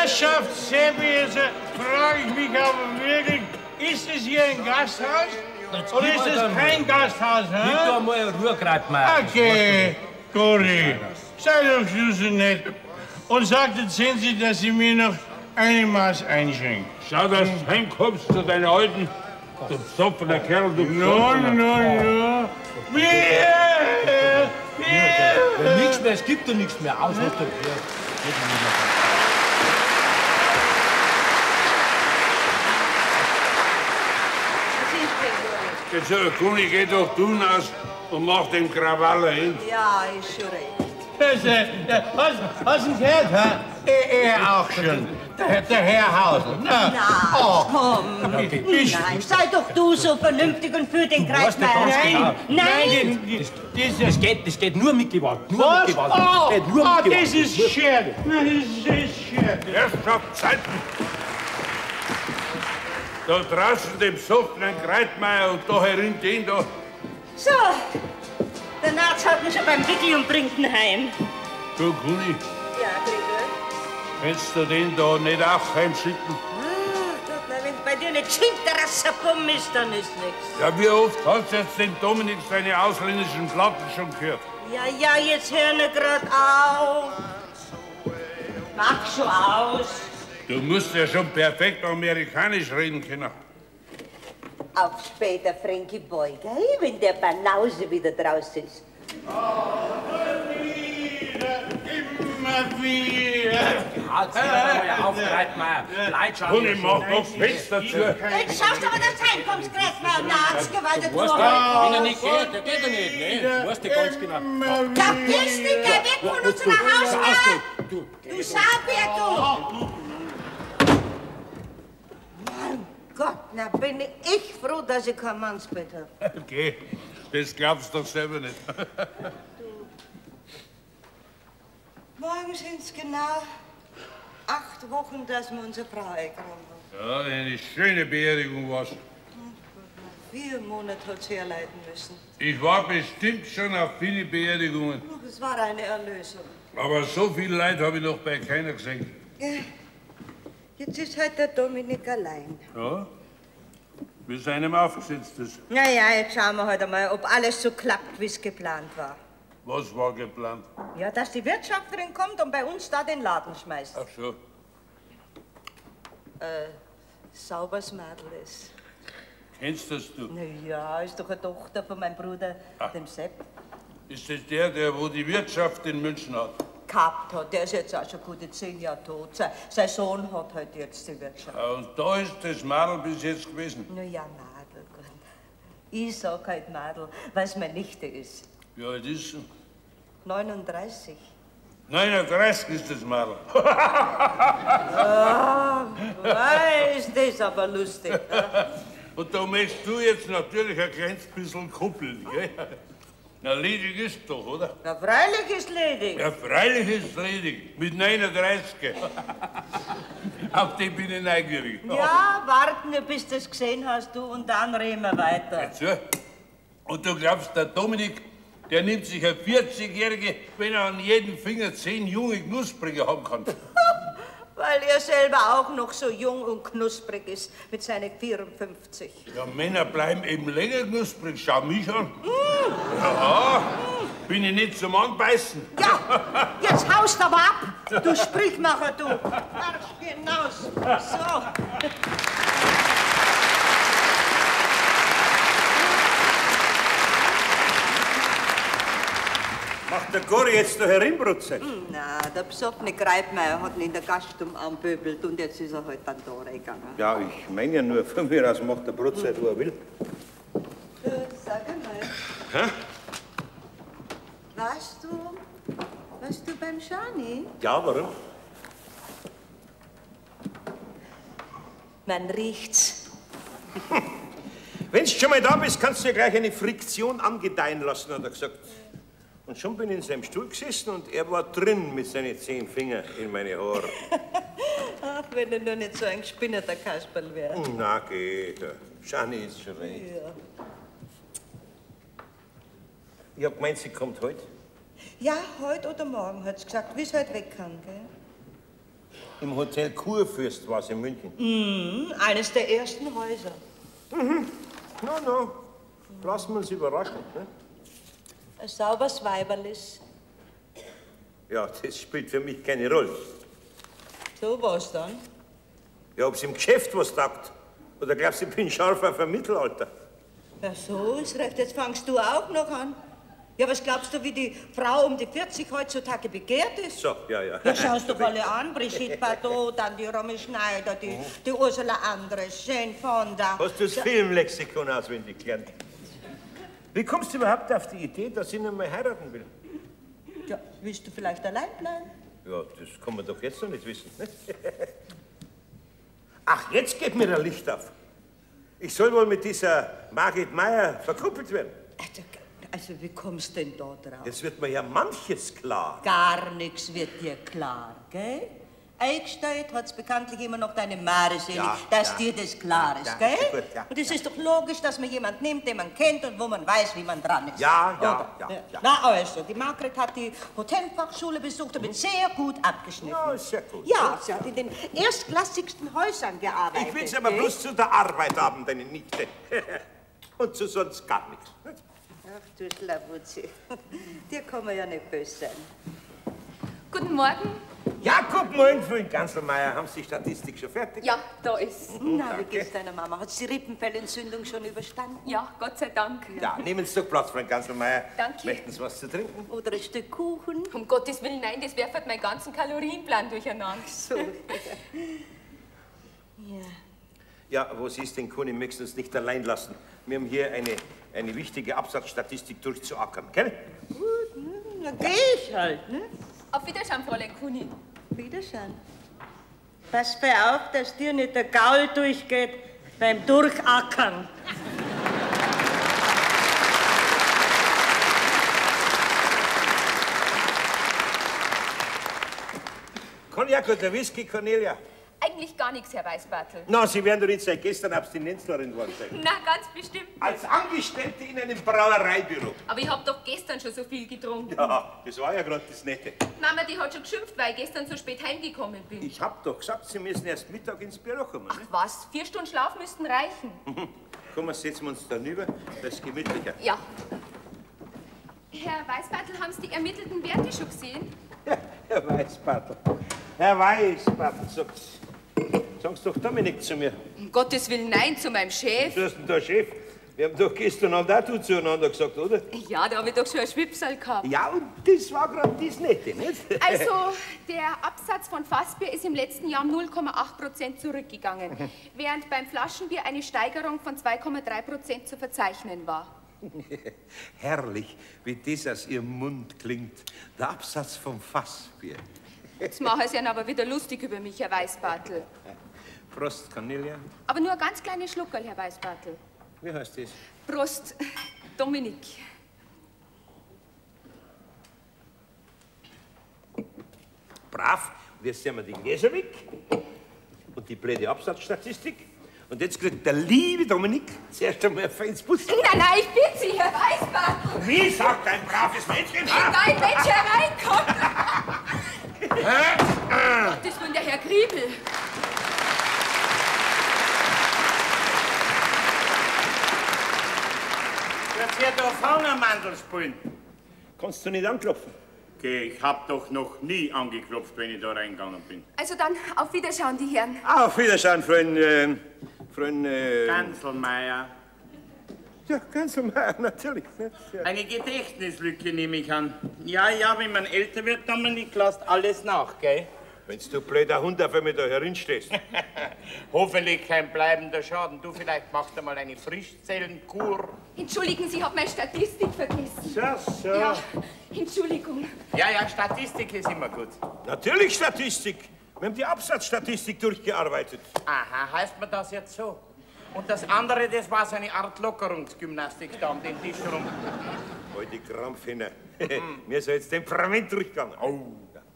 Herrschaft Seppi, jetzt frage ich mich aber wirklich, ist es hier ein Gasthaus? Jetzt Oder gib ist halt es einmal. kein Gasthaus? Gib Hä? doch mal Ruhe, Greitmeier. Okay, Gori, sei doch du so nett und sag der Zenzi, dass sie mir noch eine Maß einschenkt. Schau, dass du heimkommst zu deiner Alten. Du besoffener Kerl, du No, besoffener. no, no. Bier! Bier! Ja, nichts mehr, es gibt ja nichts mehr. Aus, hast du gehört. Geht nicht mehr. Jetzt, Kuni, geh doch du raus und mach dem Krawaller hin. Ja, ist schon recht. Das, hast du gehört, hä? Er auch schon. Der Herr Hausl. Na, Na, oh. komm. Ich, Nein, sei doch du so vernünftig und führ den weißt ja Kreismeier. ganz genau. Nein, Nein, das, Das geht nur mit Gewalt. Nur Was? mit Gewalt. Oh, Das geht nur oh, mit Gewalt. das ist schön. Das ist schön. Herrschaftszeiten. Da draußen dem besoffenen Greitmeier und da herin den da. So, der Narz hat mich schon beim Wickel und bringt ihn heim. Du, Kuni, Ja, Gregor. kannst du den da nicht auch heimschicken? Ach Gott, na, wenn bei dir nicht Schinterasserbumm ist, dann ist nichts. Ja, wie oft hast du jetzt den Dominik seine ausländischen Platten schon gehört? Ja, ja, jetzt hör ne grad auf. Mach schon aus. Du musst ja schon perfekt amerikanisch reden können. Auf später, Frankie Boy, gell? Wenn der Banause wieder draußen ist. Immer wieder. Jetzt hör doch mal auf, Greitmeier. Leid schauen Kuni, ja schon. mach doch Fenster zu. Jetzt schaust du aber, dass du heimkommst, Greitmeier. Narzgewalt, du. Weißt du, wenn er nicht geht, der geht er nicht, ne? Weißt du ganz genau. Kapierst nicht, geh weg von unserer Hausmauer! Du, Du Sabier, du! Mein Gott, na bin ich froh, dass ich kein Mannsbett hab. Okay, das glaubst du doch selber nicht. Morgen sind's genau 8 Wochen, dass wir unsere Frau eingegraben haben. Ja, eine schöne Beerdigung war's. 4 Monate hat sie erleiden müssen. Ich war bestimmt schon auf viele Beerdigungen. Ach, es war eine Erlösung. Aber so viel Leid habe ich noch bei keiner gesehen. Ja, jetzt ist halt der Dominik allein. Ja, wie es einem aufgesetzt ist. Na ja, jetzt schauen wir halt einmal, ob alles so klappt, wie's geplant war. Was war geplant? Ja, dass die Wirtschafterin kommt und bei uns da den Laden schmeißt. Ach so. Sauberes Madel ist. Kennst das du? Na ja, ist doch eine Tochter von meinem Bruder, dem Sepp. Ist das der, wo die Wirtschaft in München hat? Gehabt hat. Der ist jetzt auch schon gute 10 Jahre tot. Sein Sohn hat halt jetzt die Wirtschaft. Ja, und da ist das Madel bis jetzt gewesen. Na ja, Madel, Gott. Ich sag halt Madel, weil's meine Nichte ist. Wie alt ist sie? 39. 39 ist das Madel. Ah, ist das aber lustig. Ne? Und da möchtest du jetzt natürlich ein kleines bisschen kuppeln, gell? Na, ledig ist doch, oder? Na, freilich ist ledig. Ja, freilich ist ledig. Mit 39. Auf den bin ich neugierig. Ja, warten wir, bis du das gesehen hast, du, und dann reden wir weiter. Jetzt, ja. Und du glaubst, der Dominik, der nimmt sich eine 40-Jährige, wenn er an jedem Finger 10 junge Knusprige haben kann. Weil er selber auch noch so jung und knusprig ist mit seinen 54. Ja, Männer bleiben eben länger knusprig. Schau mich an. Ja, bin ich nicht zum Anbeißen. Ja, jetzt haust aber ab, du Sprichmacher, du. Marsch hinaus. So. Macht der Gori jetzt da herinbrutzelt? Na, der besoffene Greibmeier hat ihn in der Gaststube anpöbelt und jetzt ist er halt dann da reingegangen. Ja, ich meine ja nur, von mir aus macht der Brotzeit, wo er will. Du, sag einmal. Hä? Warst du beim Schani? Ja, warum? Man riecht's. Wenn du schon mal da bist, kannst du dir gleich eine Friktion angedeihen lassen, hat er gesagt. Und schon bin ich in seinem Stuhl gesessen und er war drin mit seinen 10 Fingern in meine Haare. Ach, wenn er nur nicht so ein gespinnerter Kasperl wäre. Na, geht. Schani ist schon recht. Ja. Ich hab gemeint, sie kommt heute. Ja, heute oder morgen, hat sie gesagt, wie's halt weg kann, gell? Im Hotel Kurfürst war es in München. Mhm, eines der ersten Häuser. Mhm. Na, na, lassen wir uns überraschen. Ne? Ein sauberes Weiberlis. Ja, das spielt für mich keine Rolle. So was dann? Ja, ob's im Geschäft was taugt. Oder glaubst du, ich bin scharf auf ein Mittelalter? Ja, so ist recht. Jetzt fangst du auch noch an. Ja, was glaubst du, wie die Frau um die 40 heutzutage begehrt ist? So, ja, ja. Ja, schaust doch alle an. Brigitte Bardot, dann die Romy Schneider, die Ursula Andress, Jane Fonda. Hast du das Filmlexikon auswendig gelernt? Wie kommst du überhaupt auf die Idee, dass ich noch mal heiraten will? Ja, willst du vielleicht allein bleiben? Ja, das kann man doch jetzt noch nicht wissen. Ne? Ach, jetzt geht mir ein Licht auf. Ich soll wohl mit dieser Margit Meyer verkuppelt werden. Also, wie kommst du denn da drauf? Jetzt wird mir ja manches klar. Gar nichts wird dir klar, gell? Eingestellt hat's bekanntlich immer noch deine Mare selig, ja, dass ja. dir das klar ist, ja, gell? Ist gut, ja, und es ist doch logisch, dass man jemand nimmt, den man kennt und wo man weiß, wie man dran ist. Ja, ja, ja, ja. Na also, die Margret hat die Hotelfachschule besucht und mit sehr gut abgeschnitten. Ja, sehr gut. Ja, sie hat in den erstklassigsten Häusern gearbeitet. Ich will's aber bloß zu der Arbeit haben, deine Nichte. Und zu sonst gar nichts. Ach du Schlawutzi, dir kann man ja nicht böse sein. Guten Morgen. Ja, guten Morgen, Freund Ganselmeier. Haben Sie die Statistik schon fertig? Ja, da ist. Na, wie geht's deiner Mama? Hat sie die Rippenfellentzündung schon überstanden? Ja, Gott sei Dank. Ja, nehmen Sie doch Platz, Freund Ganselmeier. Danke. Möchten Sie was zu trinken? Oder ein Stück Kuchen? Um Gottes Willen, nein, das werft meinen ganzen Kalorienplan durcheinander. So. Ja. Ja, wo sie ist, den Kuni möchten uns nicht allein lassen. Wir haben hier eine wichtige Absatzstatistik durchzuackern, gell? Gut, ne? Na geh ich halt, ne? Auf Wiederschauen, Fräulein Kuni. Wiederschauen. Pass bei auf, dass dir nicht der Gaul durchgeht beim Durchackern. Cognac oder Whisky, Cornelia? Eigentlich gar nichts, Herr Weißbartl. Na, Sie werden doch nicht seit gestern Abstinenzlerin geworden sein. Na, ganz bestimmt. Als Angestellte in einem Brauereibüro. Aber ich hab doch gestern schon so viel getrunken. Ja, das war ja gerade das Nette. Mama, die hat schon geschimpft, weil ich gestern so spät heimgekommen bin. Ich hab doch gesagt, Sie müssen erst Mittag ins Büro kommen. Ach was, 4 Stunden Schlaf müssten reichen. Komm, setzen wir uns da rüber, das ist gemütlicher. Ja. Herr Weißbartl, haben Sie die ermittelten Werte schon gesehen? Ja, Herr Weißbartl. Herr Weißbartl, sagt's. Sag's doch Dominik zu mir. Um Gottes Willen, nein, zu meinem Chef. Du hast denn da Chef? Wir haben doch gestern Abend auch du zueinander gesagt, oder? Ja, da habe ich doch schon ein Schwipsal gehabt. Ja, und das war gerade das Nette, nicht? Also, der Absatz von Fassbier ist im letzten Jahr um 0,8% zurückgegangen, während beim Flaschenbier eine Steigerung von 2,3% zu verzeichnen war. Herrlich, wie das aus Ihrem Mund klingt. Der Absatz vom Fassbier. Jetzt machen Sie ihn aber wieder lustig über mich, Herr Weißbartl. Prost, Cornelia. Aber nur ein ganz kleines Schluckerl, Herr Weißbartl. Wie heißt das? Prost, Dominik. Brav. Und jetzt sehen wir die Gläser weg und die blöde Absatzstatistik. Und jetzt kriegt der liebe Dominik zuerst einmal ein feines Putzl. Nein, nein, ich bitte Sie, Herr Weißbartl. Wie sagt ein braves Mädchen? Wenn da ein Mensch hereinkommt. Gottes Willen, der Herr Griebel. Jetzt wird da Faunermandel spielen. Kannst du nicht anklopfen? Okay, ich hab doch noch nie angeklopft, wenn ich da reingegangen bin. Also dann, auf Wiederschauen, die Herren. Auf Wiederschauen, Freund, Freund, Ganselmeier. Ja, Ganselmeier, natürlich. Ja. Eine Gedächtnislücke nehme ich an. Ja, ja, wenn man älter wird, Dominik, lasst alles nach, gell? Wenn's du blöder Hund auf einmal da herinstehst. Hoffentlich kein bleibender Schaden. Du, vielleicht machst du mal eine Frischzellenkur. Entschuldigen Sie, ich hab meine Statistik vergessen. So, so. Ja, Entschuldigung. Ja, ja, Statistik ist immer gut. Natürlich Statistik. Wir haben die Absatzstatistik durchgearbeitet. Aha, heißt man das jetzt so? Und das andere, das war so eine Art Lockerungsgymnastik da um den Tisch rum. Alte Krampfhähne. Mir ist ja jetzt Temperament durchgegangen. Oh.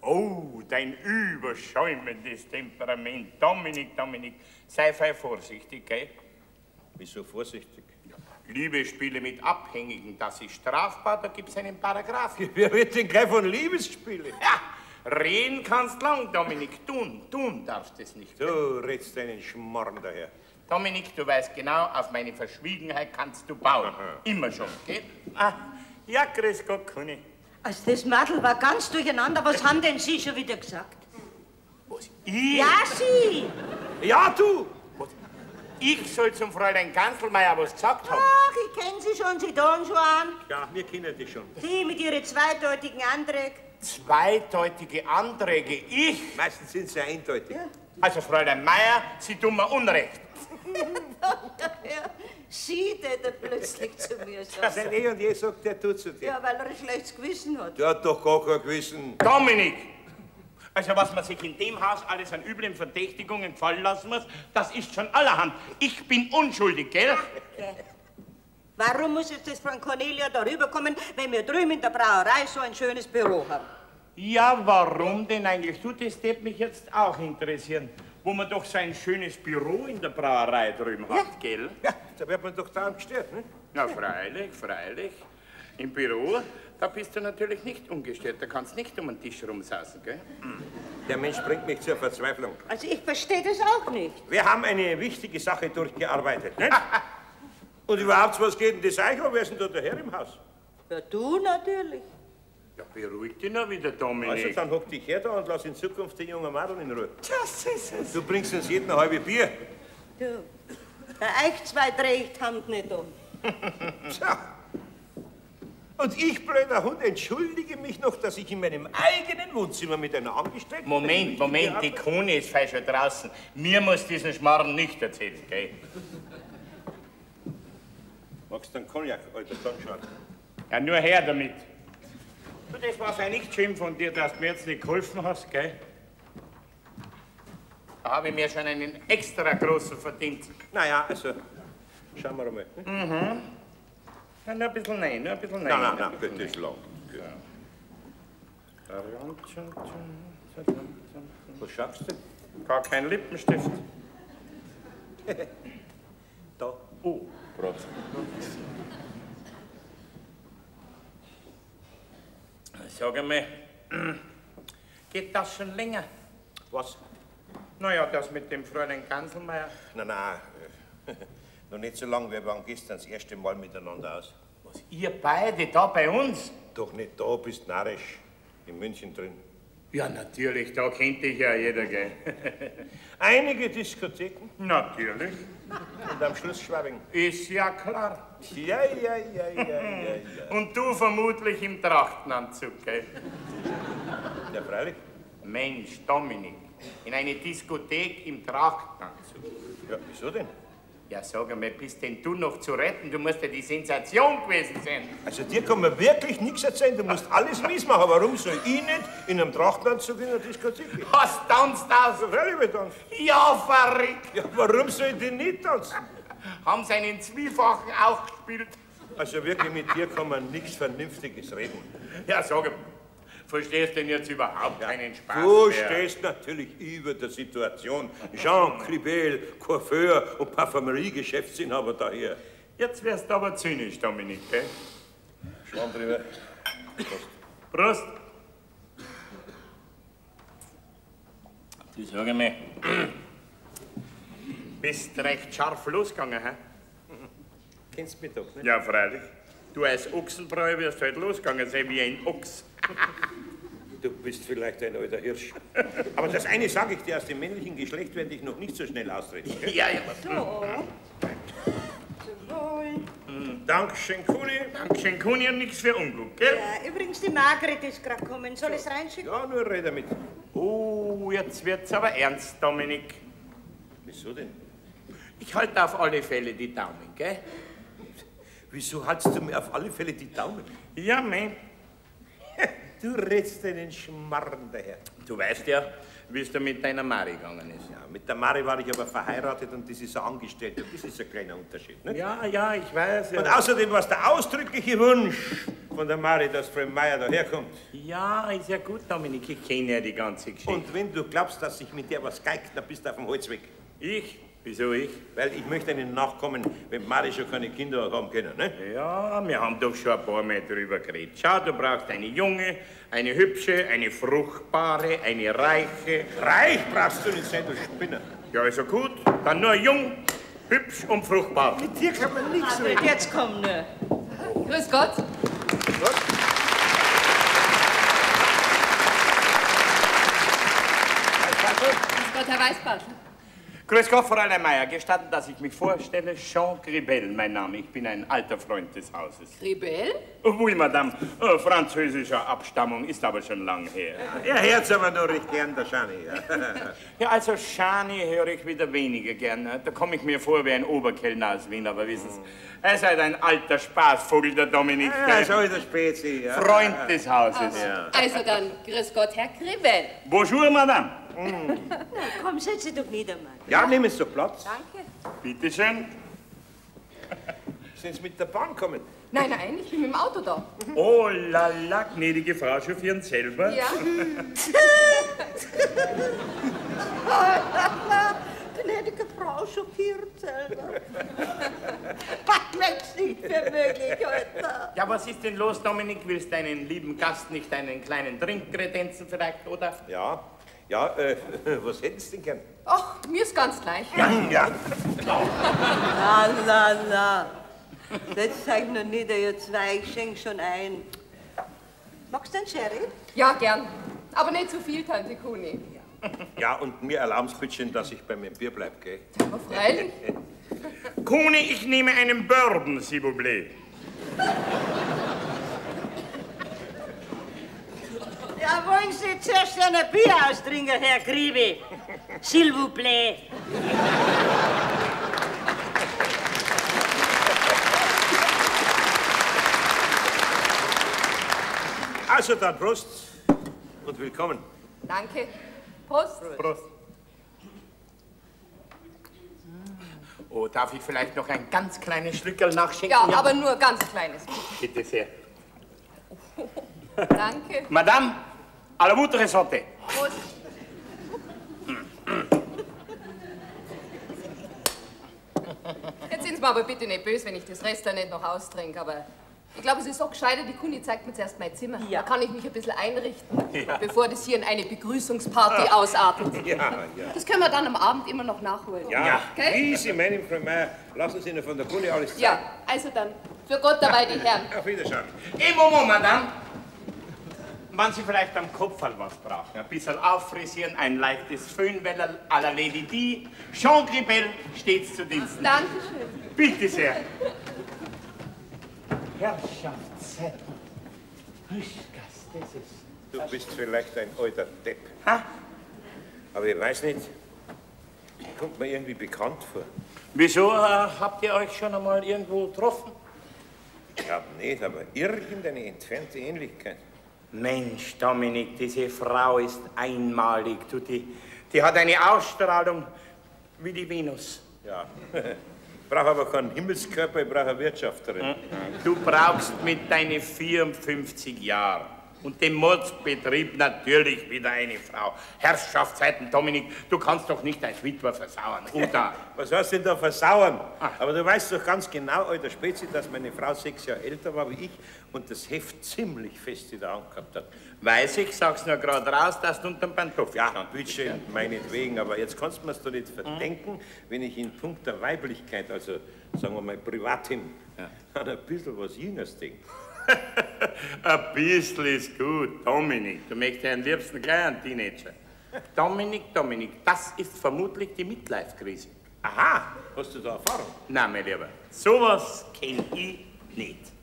Oh, dein überschäumendes Temperament. Dominik, Dominik, sei fein vorsichtig, gell? Wieso vorsichtig? Ja. Liebesspiele mit Abhängigen, das ist strafbar, da gibt's einen Paragraphen. Wer redet denn gleich von Liebesspiele? Ja, Reden kannst lang, Dominik. Tun darfst es nicht. Du redst einen Schmarrn daher. Dominik, du weißt genau, auf meine Verschwiegenheit kannst du bauen. Aha. Immer schon, gell? Ah, ja, grüß Gott, Kuni. Also das Madel war ganz durcheinander. Was haben denn Sie schon wieder gesagt? Was, ich? Ja, Sie! Ja, du! Was? Ich soll zum Fräulein Ganselmeier was gesagt haben? Ach, ich kenne Sie schon, Sie Don Juan. Ja, wir kennen dich schon. Sie mit Ihren zweideutigen Anträgen. Zweideutige Anträge? Ich? Meistens sind sie eindeutig. Ja. Also, Fräulein Meier, Sie tun mir Unrecht. Ja, Sie, der plötzlich zu mir sagt. Seit eh und je sagt, der tut zu dir. Ja, weil er ein schlechtes Gewissen hat. Der hat doch gar kein Gewissen. Dominik! Also, was man sich in dem Haus alles an üblen Verdächtigungen gefallen lassen muss, das ist schon allerhand. Ich bin unschuldig, gell? Okay. Warum muss jetzt das von Cornelia da rüberkommen, wenn wir drüben in der Brauerei so ein schönes Büro haben? Ja, warum denn eigentlich? Du, das würde mich jetzt auch interessieren. Wo man doch so ein schönes Büro in der Brauerei drüben hat, ja. Gell? Ja, da wird man doch dauernd gestört, ne? Na, freilich, freilich. Im Büro, da bist du natürlich nicht ungestört. Da kannst nicht um den Tisch rumsaßen, gell? Der Mensch bringt mich zur Verzweiflung. Also ich verstehe das auch nicht. Wir haben eine wichtige Sache durchgearbeitet, ne? Und überhaupt, was geht denn das euch an? Wer ist denn da der Herr im Haus? Ja, du natürlich. Ja, beruhig dich noch wieder, Dominik. Also, dann hock dich her da und lass in Zukunft die jungen Madeln in Ruhe. Das ist es. Du bringst uns jeden ein halbes Bier. Du, bei euch zwei dreh ich die Hand nicht um. Tja. Und ich, blöder Hund, entschuldige mich noch, dass ich in meinem eigenen Wohnzimmer mit einer Angestellten... Moment, Moment, die Kone ist fein schon draußen. Mir muss diesen Schmarrn nicht erzählen, gell? Magst du einen Cognac, alter Donschwan? Ja, nur her damit. Du, das war ja nicht schön von dir, dass du mir jetzt nicht geholfen hast, gell? Da habe ich mir schon einen extra großen verdient. Naja, also, schauen wir mal. Ne? Mhm. Ja, nur ein bisschen nein, nur ein bisschen nein. Nein, nein, nein, bitte ist lang. Ja. Was schaffst du? Gar kein Lippenstift. Da. Oh, Prost. Sag einmal, geht das schon länger? Was? Naja, das mit dem Fräulein Ganselmeier. Nein, nein, noch nicht so lange. Wir waren gestern das erste Mal miteinander aus. Was, ihr beide da bei uns? Doch nicht da, bist narrisch. In München drin. Ja, natürlich, da kennt dich ja jeder, gell? Einige Diskotheken. Natürlich. Und am Schluss Schwabing. Ist ja klar. Ja, ja, ja, ja, ja, ja. Und du vermutlich im Trachtenanzug, gell? Ja, freilich. Mensch, Dominik, in eine Diskothek im Trachtenanzug. Ja, wieso denn? Ja, sag einmal, bist denn du noch zu retten? Du musst ja die Sensation gewesen sein. Also dir kann man wirklich nichts erzählen, du musst alles mies machen. Warum soll ich nicht in einem Trachtenanzug in einer Diskothek gehen? Was tanzt das? Ja, freilich, wir tanzen. Ja, verrückt. Ja, warum soll ich denn nicht tanzen? Haben sie einen Zwiefachen auch gespielt? Also wirklich, mit dir kann man nichts Vernünftiges reden. Ja, sag einmal, verstehst denn jetzt überhaupt keinen Spaß Du mehr? stehst natürlich über der Situation. Jean Cribel, Coiffeur und Parfümerie-Geschäftsinhaber daher. Jetzt wärst du aber zynisch, Dominik, gell? Schwamm drüber. Prost. Prost. Du sag einmal, bist recht scharf losgegangen, hä? Kennst mich doch, ne? Ja, freilich. Du als Ochsenbräu wirst halt losgegangen sein wie ein Ochs. Du bist vielleicht ein alter Hirsch. Aber das eine sage ich dir, aus dem männlichen Geschlecht werde ich noch nicht so schnell austreten. Gell? Ja, ja. So. Zum Wohl. Dankeschön, Kuni. Dankeschön, Kuni, und nichts für ungut, gell? Ja, übrigens, die Margret ist gerade gekommen. Soll ich's reinschicken? Ja, nur red damit. Oh, jetzt wird's aber ernst, Dominik. Wieso denn? Ich halte auf alle Fälle die Daumen, gell? Wieso haltst du mir auf alle Fälle die Daumen? Ja, mei. Du redst einen Schmarrn daher. Du weißt ja, wie es da mit deiner Mari gegangen ist. Ja, mit der Mari war ich aber verheiratet und das ist eine Angestellte. Und das ist ein kleiner Unterschied, ne? Ja, ja, ich weiß ja. Und außerdem war es der ausdrückliche Wunsch von der Mari, dass Frau Meier daherkommt. Ja, ist ja gut, Dominik. Ich kenne ja die ganze Geschichte. Und wenn du glaubst, dass sich mit der was geigt, dann bist du auf dem Holzweg. Ich? Wieso ich? Weil ich möchte einen nachkommen, wenn Mari schon keine Kinder haben können, ne? Ja, wir haben doch schon ein paar Mal drüber geredet. Schau, du brauchst eine junge, eine hübsche, eine fruchtbare, eine reiche. Reich brauchst du nicht sein, du Spinner. Ja, ist ja gut. Dann nur jung, hübsch und fruchtbar. Mit dir kann man nichts reden. Jetzt komm nur. Grüß Gott. Grüß Gott. Grüß Gott, Herr Weißbartl. Grüß Gott, Fräulein Meier. Gestatten, dass ich mich vorstelle. Jean Gribel, mein Name. Ich bin ein alter Freund des Hauses. Gribel? Oui, Madame. Französischer Abstammung, ist aber schon lang her. Er hört's aber noch recht gern, der Schani. Ja, also Schani höre ich wieder weniger gern. Da komme ich mir vor wie ein Oberkellner aus Wien, aber wissen Sie, er ist halt ein alter Spaßvogel, der Dominik. Ja, so ist der Spezi. Ja. Freund des Hauses. Ja. Also dann, grüß Gott, Herr Gribel. Bonjour, Madame. Na, komm, setz dich doch nieder, Mann. Ja, nehmen Sie doch Platz. Danke. Bitte schön. Sind Sie mit der Bahn gekommen? Nein, nein, ich bin mit dem Auto da. Oh la la, gnädige Frau, chauffieren selber? Ja. Gnädige Frau, chauffieren selber. Mensch, nicht für möglich heute. Ja, was ist denn los, Dominik? Willst deinen lieben Gast nicht einen kleinen Drink kredenzen vielleicht, oder? Ja. Ja, was hätten Sie denn gern? Ach, mir ist ganz gleich. Ja, ja. Na, na, na. Setzt euch noch nieder, ihr zwei. Ich schenk schon ein. Magst du einen Sherry? Ja, gern. Aber nicht zu viel, Tante Kuni. Ja, und mir erlauben bitte schön, dass ich bei meinem Bier bleib, gell? Aber freilich. Kuni, ich nehme einen Bourbon, s'il vous plaît. Ja, wollen Sie zuerst ein Bier austrinken, Herr Griebe? S'il vous plaît. Also dann Prost und willkommen. Danke. Prost. Prost. Oh, darf ich vielleicht noch ein ganz kleines Schlückerl nachschenken? Ja, aber nur ganz kleines. Bitte sehr. Danke. Madame, à la votre santé. Prost. Jetzt sind Sie mir aber bitte nicht böse, wenn ich das Rest da nicht noch austrinke, aber ich glaube, es ist auch gescheiter, die Kuni zeigt mir zuerst mein Zimmer. Ja. Da kann ich mich ein bisschen einrichten, ja, bevor das hier in eine Begrüßungsparty ausartet. Ja, ja. Das können wir dann am Abend immer noch nachholen. Ja, okay? Easy, meine Frau Meier. Lassen Sie Ihnen von der Kuni alles zeigen. Ja, also dann, für Gott dabei die Herren. Auf Wiedersehen. Im Moment, Madame. Wenn Sie vielleicht am Kopfball was brauchen, ein bisschen auffrisieren, ein leichtes Föhnwelle à la Lady Di. Jean Gribel stets zu Diensten. Dankeschön. Bitte sehr. Herrschaftszeiten. Das ist... Du bist vielleicht ein alter Depp. Ha? Aber ich weiß nicht, kommt mir irgendwie bekannt vor. Wieso habt ihr euch schon einmal irgendwo getroffen? Ich glaube nicht, aber irgendeine entfernte Ähnlichkeit. Mensch, Dominik, diese Frau ist einmalig. Du, die hat eine Ausstrahlung wie die Venus. Ja, ich brauche aber keinen Himmelskörper, ich brauche eine Wirtschafterin. Du brauchst mit deinen 54 Jahren und dem Mordsbetrieb natürlich wieder eine Frau. Herrschaftszeiten, Dominik, du kannst doch nicht als Witwer versauern, oder? Was heißt denn da versauern? Aber du weißt doch ganz genau, alter Spezi, dass meine Frau 6 Jahre älter war wie ich und das Heft ziemlich fest in der Hand gehabt hat. Weiß ich, sag's nur gerade raus, dass du unterm Pantoffel Ja, stand. bitte, meinetwegen, aber jetzt kannst du mir's doch nicht verdenken, wenn ich in Punkt der Weiblichkeit, also sagen wir mal privatim, an ein bisschen was Jüngeres denke. Ein bisschen ist gut, Dominik. Du möchtest ja am liebsten gleich einen Teenager. Dominik, Dominik, das ist vermutlich die Midlife-Krise. Aha, hast du da Erfahrung? Nein, mein Lieber, sowas kenn ich nicht.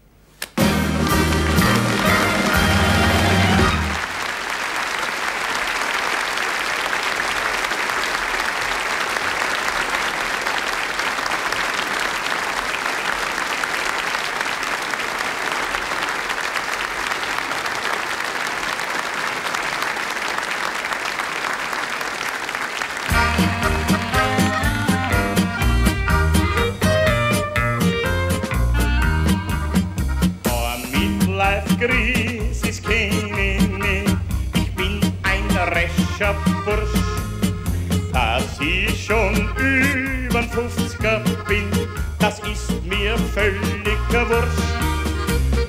Midlife-Crisis kenn ich nicht. Ich bin ein rescher Bursch, dass ich schon über 54er bin, das ist mir völlig wurscht.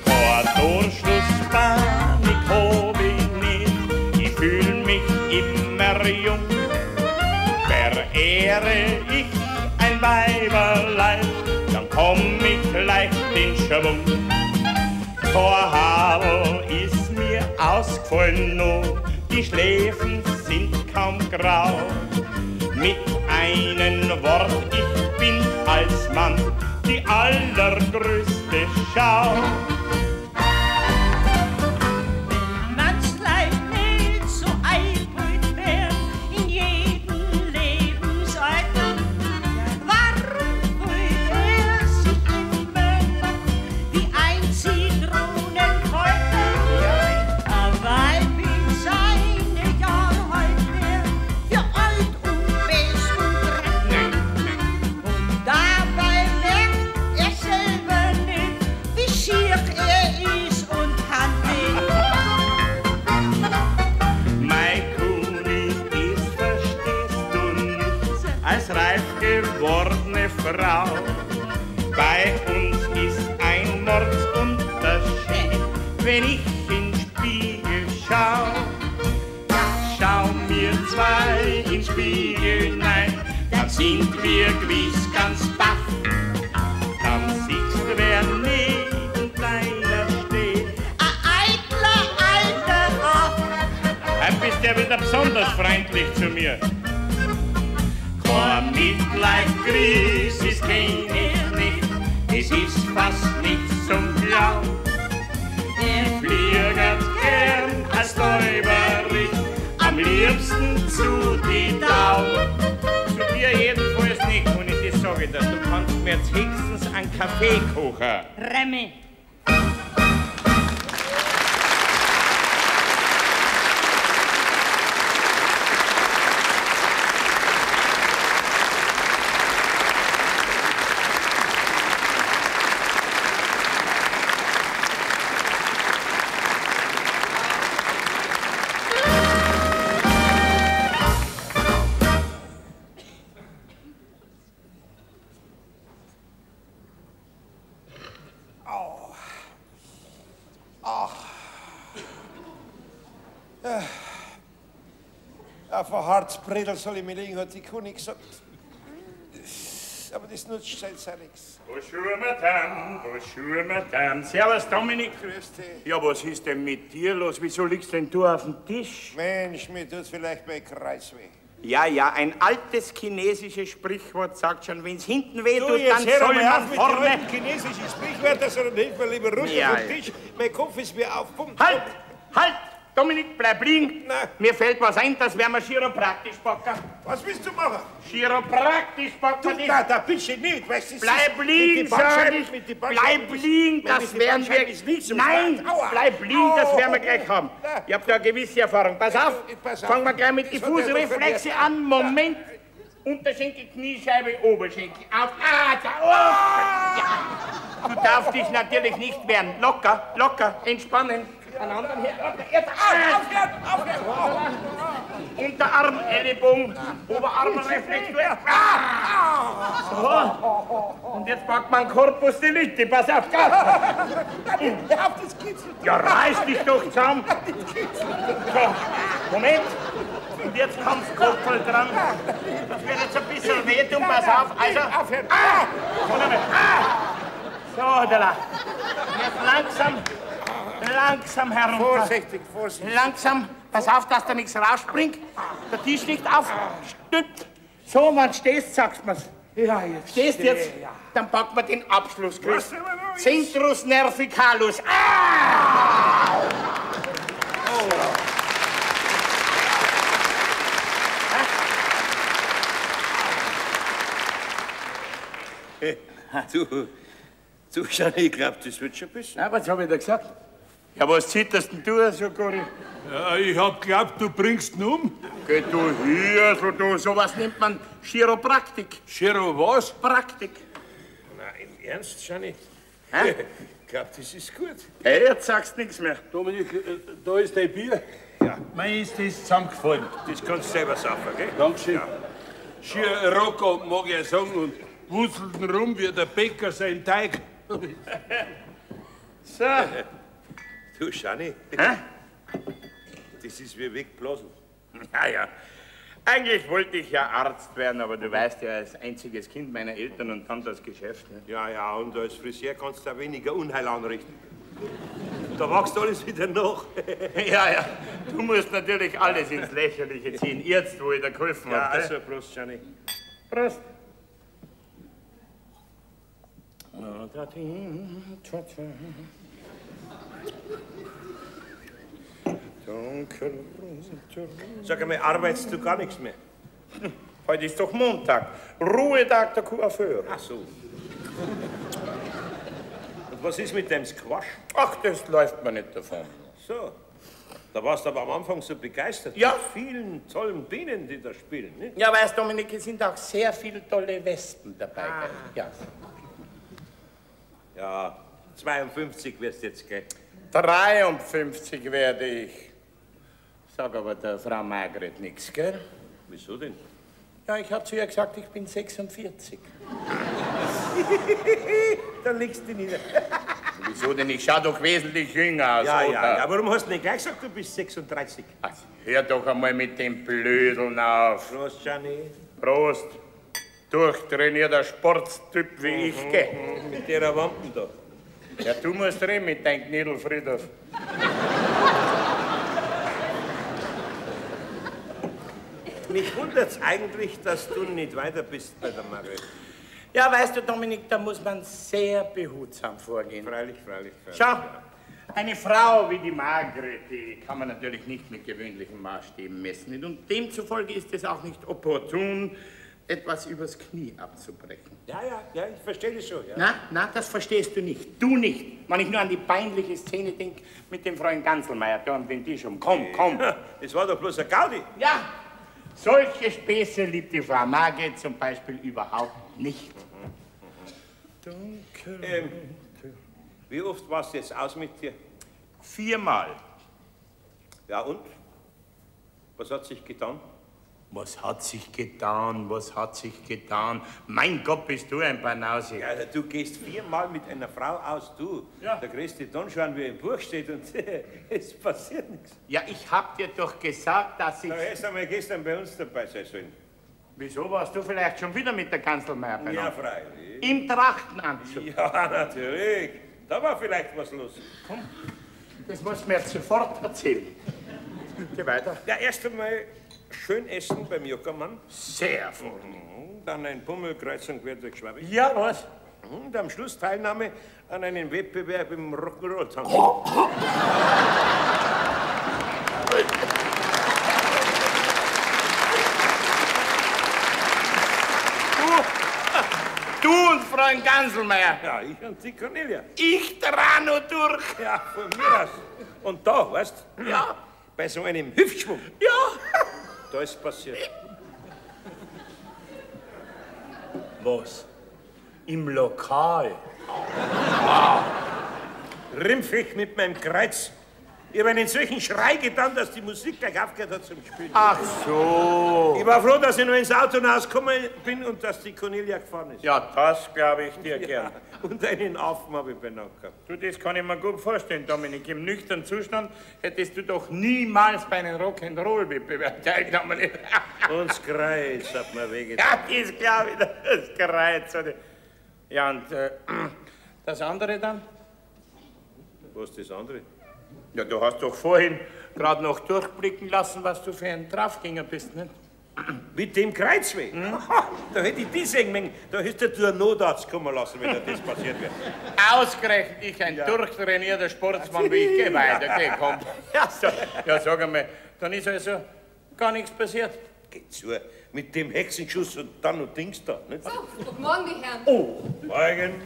Kein Torschlusspanik hab ich nicht, ich fühl mich immer jung. Verehre ich ein Weiberleib, dann komm ich leicht in Schwung. Kein Haarl ist mir ausgefallen noch, die Schläfen sind kaum grau. Mit einem Wort, ich bin als Mann die allergrößte Schau. Wenn man's Leid nicht so eingeholt wär in jedem Lebensalter, warum fühlt er sich immer noch wie ein Zitronenfalter? Ein Weib in seine Jahre halt wär für alt und bes und krank. Und dabei merkt er selber nicht, wie schier er ist und handelt. Mein Kuni, das verstehst du nicht, als reif gewordene Frau. Bei uns ist ein Mordsunterschied, wenn ich in Spiegel schau. Schau mir zwei in Spiegel nein, dann sind wir gewiss ganz baff. Dann siehst du, wer neben deiner steht. Ein eitler alter Aff. Heute bist du ja wieder besonders freundlich zu mir. Kein Midlife-Crisis kenn ich nicht, es ist fast nichts zum Glauben. Ich fliegert gern als Täuberich, am liebsten zu die Dau. Zu dir jedenfalls nicht, und ich das sage dir, du kannst mir jetzt höchstens einen Kaffee kochen. Remme. Auf ein Harzbredel soll ich mir legen, hat die Kuh gesagt. Aber das nutzt jetzt auch nichts. Bonjour, Madame, bonjour, Madame. Servus, Dominik. Grüß dich. Ja, was ist denn mit dir los? Wieso liegst denn du auf dem Tisch? Mensch, mir tut vielleicht mein Kreuz weh. Ja, ja, ein altes chinesisches Sprichwort sagt schon, wenn's hinten weh Du, tut, jetzt dann hör soll einmal man auf mit den vorne... alten chinesischen Sprichwörtern, sondern hilf mir lieber runter Ja, vom ja. Tisch. Mein Kopf ist mir aufpumpt. Halt, halt! Dominik, bleib liegen. Nein. Mir fällt was ein, das werden wir chiropraktisch packen. Was willst du machen? Chiropraktisch packen. Du, das- da, da bitte nicht, weißt du, das Bleib ist- liegen, mit die sag Bandscheiben- ich. mit die Bandscheiben Bleib ist- liegen, mit das die werden Bandscheiben wir... ist nicht zum Nein, Spaß. Aua. bleib liegen, das Au. werden wir gleich haben. Na. Ich hab da eine gewisse Erfahrung. Pass auf, Pass auf. fangen wir gleich mit Das die hat er doch Fußreflexe verkehrt. an. Moment. Unterschenkel, Kniescheibe, Oberschenkel. Auf, ah, da, oh. Ja. Du darfst dich natürlich nicht wehren. Locker, locker, entspannen. An anderen her. Locker, jetzt. Ah. Aufhören, aufhören. Unterarm, Ellenbogen, Oberarmreflex. Ah! So. Und jetzt packt man Corpus Delicti. Pass auf, Gas. Hör auf, das kitzelt. Ja, reiß dich doch zusammen. So, Moment. Und jetzt kommt's Kopfel dran. Das wird jetzt ein bisschen wehtun. Pass auf. Also. Aufhören. Ah! So, nochmal. Ah! So, da. la. Jetzt langsam, langsam herunter. Vorsichtig, vorsichtig. Langsam, pass auf, dass da nichts rausspringt. Der Tisch liegt auf. Stimmt. So, wann stehst, sagst mir's. Ja, jetzt. Stehst steh, jetzt? Ja. Dann packen wir den Abschlussgriff. Was denn noch jetzt? Centrus nervicalus. Ah! Du, Schani, ich glaub, das wird schon besser. Na, was hab ich da gesagt? Ja, was zitterst denn du so, Gori? Ja, ich hab glaubt, du bringst ihn um. Geh du hier, so du, sowas nennt man Chiropraktik. Chiro was? Praktik. Na, im Ernst, Schani? Hä? Ich glaub, das ist gut. Hey, jetzt sagst du nichts mehr. Dominik, da ist dein Bier. Ja. Mir ist das zusammengefallen. Das kannst du selber saufen, gell? Dankeschön. Ja. Schier Rocco, mag ich ja sagen, und wusselten rum wie der Bäcker sein Teig. So. Du, Schani. Hä? Das ist wie wegblasen. Ja, ja. Eigentlich wollte ich ja Arzt werden, aber du weißt ja, als einziges Kind meiner Eltern und dann das Geschäft. Ne? Ja, ja, und als Friseur kannst du auch weniger Unheil anrichten. Da wächst alles wieder nach. Ja, ja. Du musst natürlich alles ins Lächerliche ziehen, jetzt, wo ich dir geholfen Ja, habe. also, Prost, Gianni. Prost. Sag einmal, arbeitest du gar nichts mehr? Heute ist doch Montag. Ruhetag der Coiffeur. Ach so. Und was ist mit dem Squash? Ach, das läuft mir nicht davon. So. Da warst du aber am Anfang so begeistert. Ja. Mit vielen tollen Bienen, die da spielen, nicht? Ja, weißt du, Dominik, es sind auch sehr viele tolle Wespen dabei. Ah. Gell? Ja. Ja, 52 wirst du jetzt, gell? 53 werde ich. Sag aber der Frau Margret nichts, gell? Wieso denn? Ja, ich hab zu ihr gesagt, ich bin 46. Dann legst du nieder. Wieso denn? Ich schau doch wesentlich jünger aus, Ja, oder? ja, ja. Warum hast du nicht gleich gesagt, du bist 36? Ach, hör doch einmal mit dem Blödeln auf. Prost, Gianni. Prost. Durchtrainierter Sportstyp wie ich, gell? Mit der Wampen da. Ja, du musst reden mit deinem Knädel, Friedhof. Mich wundert's eigentlich, dass du nicht weiter bist bei der Margret. Ja, weißt du, Dominik, da muss man sehr behutsam vorgehen. Freilich, freilich, freilich. Schau, eine Frau wie die Margret, die kann man natürlich nicht mit gewöhnlichen Maßstäben messen. Und demzufolge ist es auch nicht opportun, etwas übers Knie abzubrechen. Ja, ja, ja, ich verstehe das schon. Ja. Na, na, das verstehst du nicht. Du nicht. Wenn ich nur an die peinliche Szene denke mit dem Freund Ganselmeier da um den Tisch um. Komm, komm. Das war doch bloß ein Gaudi. Ja, solche Späße liebt die Frau Margret zum Beispiel überhaupt nicht. Wie oft warst du jetzt aus mit dir? 4-mal. Ja, und? Was hat sich getan? Was hat sich getan? Was hat sich getan? Mein Gott, bist du ein Banause. Ja, also du gehst 4-mal mit einer Frau aus, du. Ja. Da kriegst du dann schon, wie im Buch steht und es passiert nichts. Ja, ich hab dir doch gesagt, dass ich... Da hättest du einmal gestern bei uns dabei sein sollen. Wieso warst du vielleicht schon wieder mit der Kanzelmeier beieinander? Ja, freilich. Im Trachtenanzug. Ja, natürlich. Da war vielleicht was los. Komm, das musst du mir jetzt sofort erzählen. Geh weiter. Ja, erst einmal schön essen beim Juckermann. Sehr voll. Dann ein Bummel kreuz und quer durch Schwabing. Ja, was? Und am Schluss Teilnahme an einem Wettbewerb im Rock'n'Roll-Tanz. Du und Freund Ganselmeier. Ja, ich und die Cornelia. Ich drah nur durch. Ja, von mir aus. Und da, weißt du? Ja. Bei so einem Hüftschwung. Ja. Da ist passiert. Was? Im Lokal? Ah. Rimpfig mit meinem Kreuz. Ich habe einen solchen Schrei getan, dass die Musik gleich aufgehört hat zum Spielen. Ach so. Ich war froh, dass ich noch ins Auto hinausgekommen bin und dass die Cornelia gefahren ist. Ja, das glaube ich dir gern. Ja, und einen Affen habe ich beieinander gehabt. Du, das kann ich mir gut vorstellen, Dominik. Im nüchternen Zustand hättest du doch niemals bei einem Rock'n'Roll-Wettbewerb teilgenommen. Und das Kreuz hat mir wehgetan. Ja, das glaube ich, das Kreuz. Oder? Ja, und das andere dann? Was ist das andere? Ja, du hast doch vorhin gerade noch durchblicken lassen, was du für ein Draufgänger bist, nicht? Mit dem Kreuzweg? Hm? Da hätte ich dich sehen müssen. Da hättest du einen Notarzt kommen lassen, wenn dir das passiert wäre. Ausgerechnet ich, ein durchtrainierter Sportsmann wie ich. Geh weiter, geh, komm. Ja, so, ja, sag einmal, dann ist also gar nichts passiert. Geh zu, mit dem Hexenschuss und dann noch Dings da. Nicht? So, guten Morgen, die Herren. Oh, Morgen.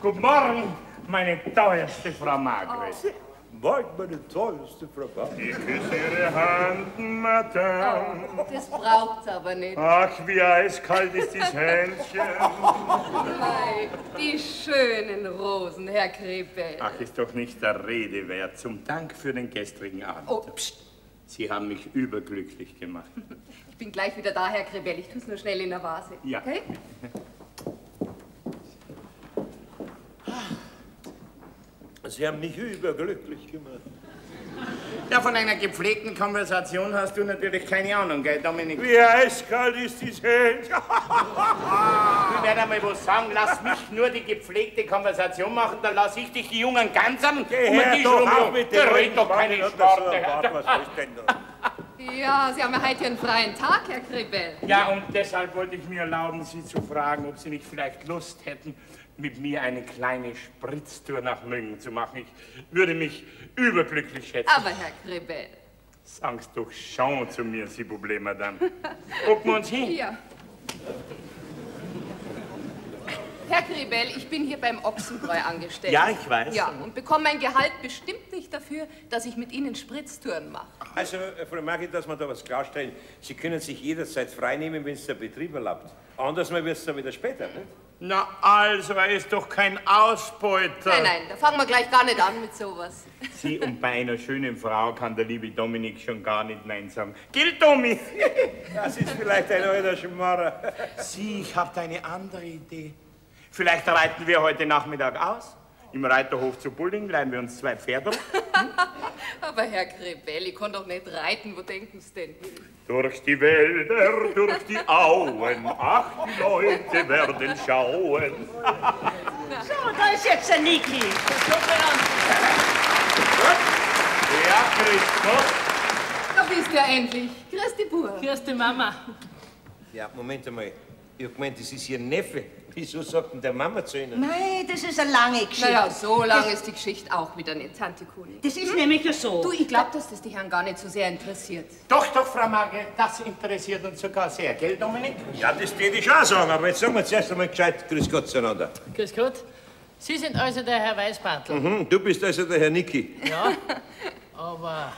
Guten Morgen, meine teuerste Frau Margret. Oh. Morgen, meine teuerste Frau Margret. Ich küsse Ihre Hand, Madame. Oh, das braucht's aber nicht. Ach, wie eiskalt ist dieses Händchen. Mei, die schönen Rosen, Herr Krepel. Ach, ist doch nicht der Rede wert. Zum Dank für den gestrigen Abend. Oh, pst. Sie Sie haben mich überglücklich gemacht. Ich bin gleich wieder da, Herr Krebell. Ich tu's nur schnell in der Vase. Ja. Okay? Sie haben mich überglücklich gemacht. Ja, von einer gepflegten Konversation hast du natürlich keine Ahnung, gell, Dominik? Wie eiskalt ist dieses Händchen. Ich werde einmal was sagen, lass mich nur die gepflegte Konversation machen, dann lass ich dich die Jungen ganz am Geh um den her, Tisch doch rum. auf mit dem Der redet doch alten keine Mann, hat das so Schwarte. einen Bart, was ist denn da? Ja, Sie haben ja heute Ihren freien Tag, Herr Krebell. Ja, und deshalb wollte ich mir erlauben, Sie zu fragen, ob Sie nicht vielleicht Lust hätten, mit mir eine kleine Spritztour nach München zu machen. Ich würde mich überglücklich schätzen. Aber Herr Krebell. Sagen's doch schon zu mir, Sie plaît, Madame. Gucken wir uns hin. Ja. Herr Krebell, ich bin hier beim Ochsenbräu angestellt. Ja, ich weiß. Ja, und bekomme mein Gehalt bestimmt nicht dafür, dass ich mit Ihnen Spritztouren mache. Also, Frau Margit, dass wir da was klarstellen. Sie können sich jederzeit freinehmen, wenn es der Betrieb erlaubt. Anders mal wird es dann wieder später, nicht? Na also, er ist doch kein Ausbeuter. Nein, nein, da fangen wir gleich gar nicht an mit sowas. Sie, und bei einer schönen Frau kann der liebe Dominik schon gar nicht Nein sagen. Gell, Domi? Das ist vielleicht ein alter Schmarrer. Sie, ich habe da eine andere Idee. Vielleicht reiten wir heute Nachmittag aus. Im Reiterhof zu Bulling leihen wir uns zwei Pferde. Aber Herr Krebell, ich kann doch nicht reiten. Wo denken Sie denn hin? Durch die Wälder, durch die Auen, ach, die Leute werden schauen. So, da ist jetzt der Niki. Ja, grüß Gott. Da bist du ja endlich. Grüß dich, Bub. Grüß dich, Mama. Ja, Moment einmal. Ich hab gemeint, das ist Ihr Neffe. Wieso sagt denn der Mama zu Ihnen? Nein, das ist eine lange Geschichte. Naja, so lang ist die Geschichte auch wieder nicht, Tante Kuni. Das ist nämlich ja so. Du, ich glaub, dass das die Herren gar nicht so sehr interessiert. Doch, doch, Frau Margret, das interessiert uns sogar sehr, gell, Dominik? Ja, das tät ich schon sagen, aber jetzt sagen wir zuerst einmal gescheit Grüß Gott zueinander. Grüß Gott. Sie sind also der Herr Weißbartl. Mhm, du bist also der Herr Niki. Ja, aber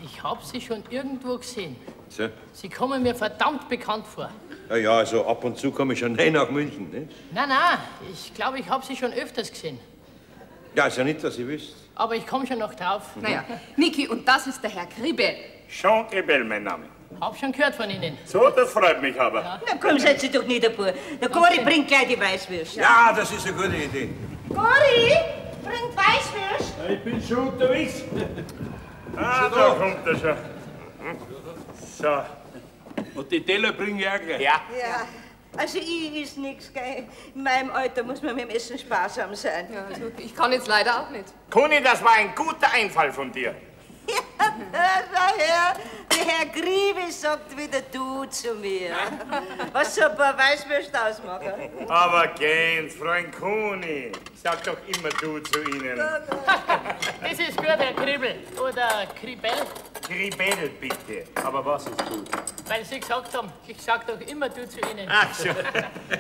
ich hab Sie schon irgendwo gesehen. So. Sie kommen mir verdammt bekannt vor. Ja, ja, also ab und zu komme ich schon rein nach München, ne? Nein, nein, ich glaube, ich hab Sie schon öfters gesehen. Ja, ist ja nicht, dass ich wüsste. Aber ich komme schon noch drauf. Naja, Niki, und das ist der Herr Kribel. Jean Krebel, mein Name. Hab schon gehört von Ihnen. So, das freut mich aber. Na komm, setz dich doch nieder, Bub. Der Gori bringt gleich die Weißwürste. Ja, das ist eine gute Idee. Gori, bringt Weißwürste. Ich bin schon unterwegs. Ah, da kommt er schon. So. Und die Teller bringe ich auch gleich. Ja. Ja, also ich is nix, gell. In meinem Alter muss man mit dem Essen sparsam sein. Ja, also ich kann jetzt leider auch nicht. Kuni, das war ein guter Einfall von dir. Ja, schau her, der Herr Griebe sagt wieder du zu mir. Was so ein paar Weißwürste ausmachen. Aber Gens, Freund Kuni, sag doch immer du zu ihnen. Das ist gut, Herr Kriebel. Oder Kribel, Kribel, bitte. Aber was ist gut? weil Sie gesagt haben, ich sag doch immer du zu Ihnen. Ach so.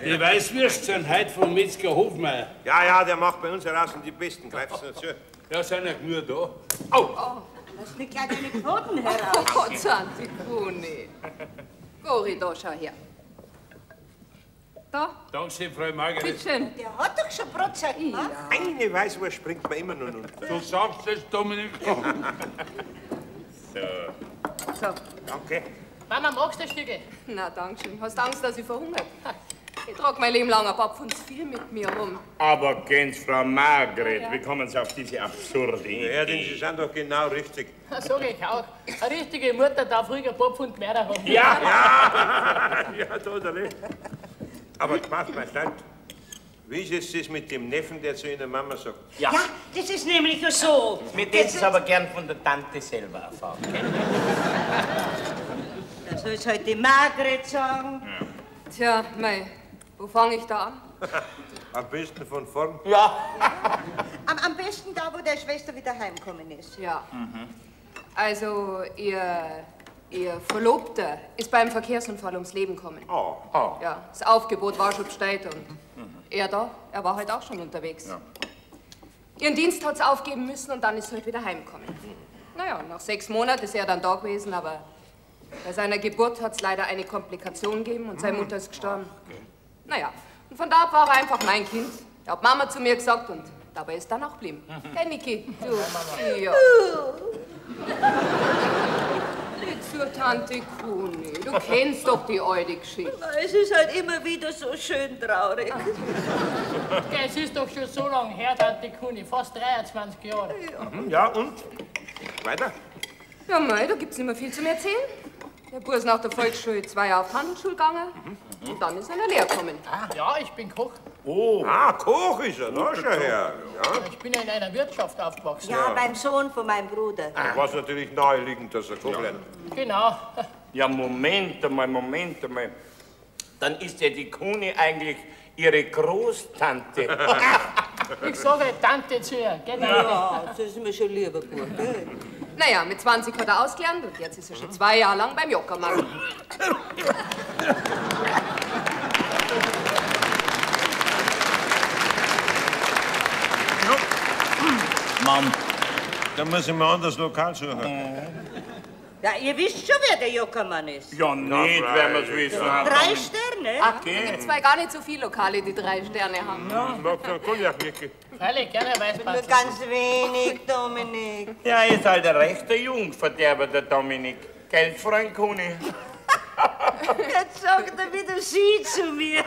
Die Weißwürste sind heute vom Metzger Hofmeier. Ja, ja, der macht bei uns heraus und die Besten. Greifst du zu? Ja, sind ja nur da. Au! Lass nicht gleich deine Pfoten heraus. Oh Gott, Tante Kuni. Gori, da, schau her. Da, Dankeschön, Frau Margret. bitteschön. Der hat doch schon Brotzeit gemacht. Eine Weißwurst springt mir immer noch runter. Du sagst es, Dominik. So. So, Danke. Mama, magst du ein Stücke? na, danke schön. Hast Angst, dass ich verhungert? Ich trage mein Leben lang ein paar Pfund zu viel mit mir rum. Aber Gens, Frau Margret, wie kommen Sie auf diese absurde Idee? Ja, denn Sie sind doch genau richtig. Das sag ich auch. Eine richtige Mutter darf ruhig ein paar Pfund mehr haben. Ja, Ja, ja, totally. Aber Spaß beiseite. Wie ist es das mit dem Neffen, der zu Ihrer Mama sagt? ja. Ja, das ist nämlich ja so. Mir das es aber gern von der Tante selber erfahren. Gell? Da soll's halt die Margret sagen. Tja, mei, wo fange ich da an? Am besten von vorn. Ja. Am besten da, wo der Schwester wieder heimgekommen ist. Ja. Also, ihr Verlobter ist beim Verkehrsunfall ums Leben gekommen. Oh. Oh. Ja, das Aufgebot war schon bestellt und er da, er war halt auch schon unterwegs. Ihren Dienst hat sie aufgeben müssen und dann ist sie halt wieder heimgekommen. Naja, nach 6 Monaten ist er dann da gewesen, aber bei seiner Geburt hat es leider eine Komplikation gegeben und seine Mutter ist gestorben. Naja, und von da ab war er einfach mein Kind. Er hat Mama zu mir gesagt und dabei ist dann auch geblieben. Gell, Niki? Du. Ja. zu, Tante Kuni. Du kennst doch die alte Geschichte. Es ist halt immer wieder so schön traurig. Es ist doch schon so lange her, Tante Kuni. Fast 23 Jahre. Ja, und? Weiter? Ja, mei, da gibt's nicht mehr viel zum Erzählen. Der Bub ist nach der Volksschule 2 Jahre auf die Handelsschule gegangen und dann ist er in der Lehre gekommen. Ja, ich bin Koch. Oh. Ah, Koch ist er, na, schau her. Ja. Ich bin ja in einer Wirtschaft aufgewachsen. Ja, beim Sohn von meinem Bruder. Da war es natürlich naheliegend, dass er Koch lernt. Genau. Ja, Moment einmal, Moment einmal. Dann ist ja die Kuni eigentlich ihre Großtante. Ich sage Tante zu ihr, genau. Ja, das ist mir schon lieber, Bub. Gell? Naja, mit 20 hat er ausgelernt und jetzt ist er schon 2 Jahre lang beim Jockermann. Mann, da muss ich mir ein anderes Lokal suchen. Ja, ihr wisst schon, wer der Jockermann ist. Ja, nicht, werden wir's wissen. 3 Sterne? Ach, da gibt's zwar gar nicht so viele Lokale, die 3 Sterne haben. Ja. Magst du einen Cognac, Niki? Freilich, gerne Weißbartl. Nur ganz wenig, Dominik. Ja, ist halt ein rechter Jungverderber, der Dominik. Gell, Freund Kuni? Jetzt sagt er wieder Sie zu mir.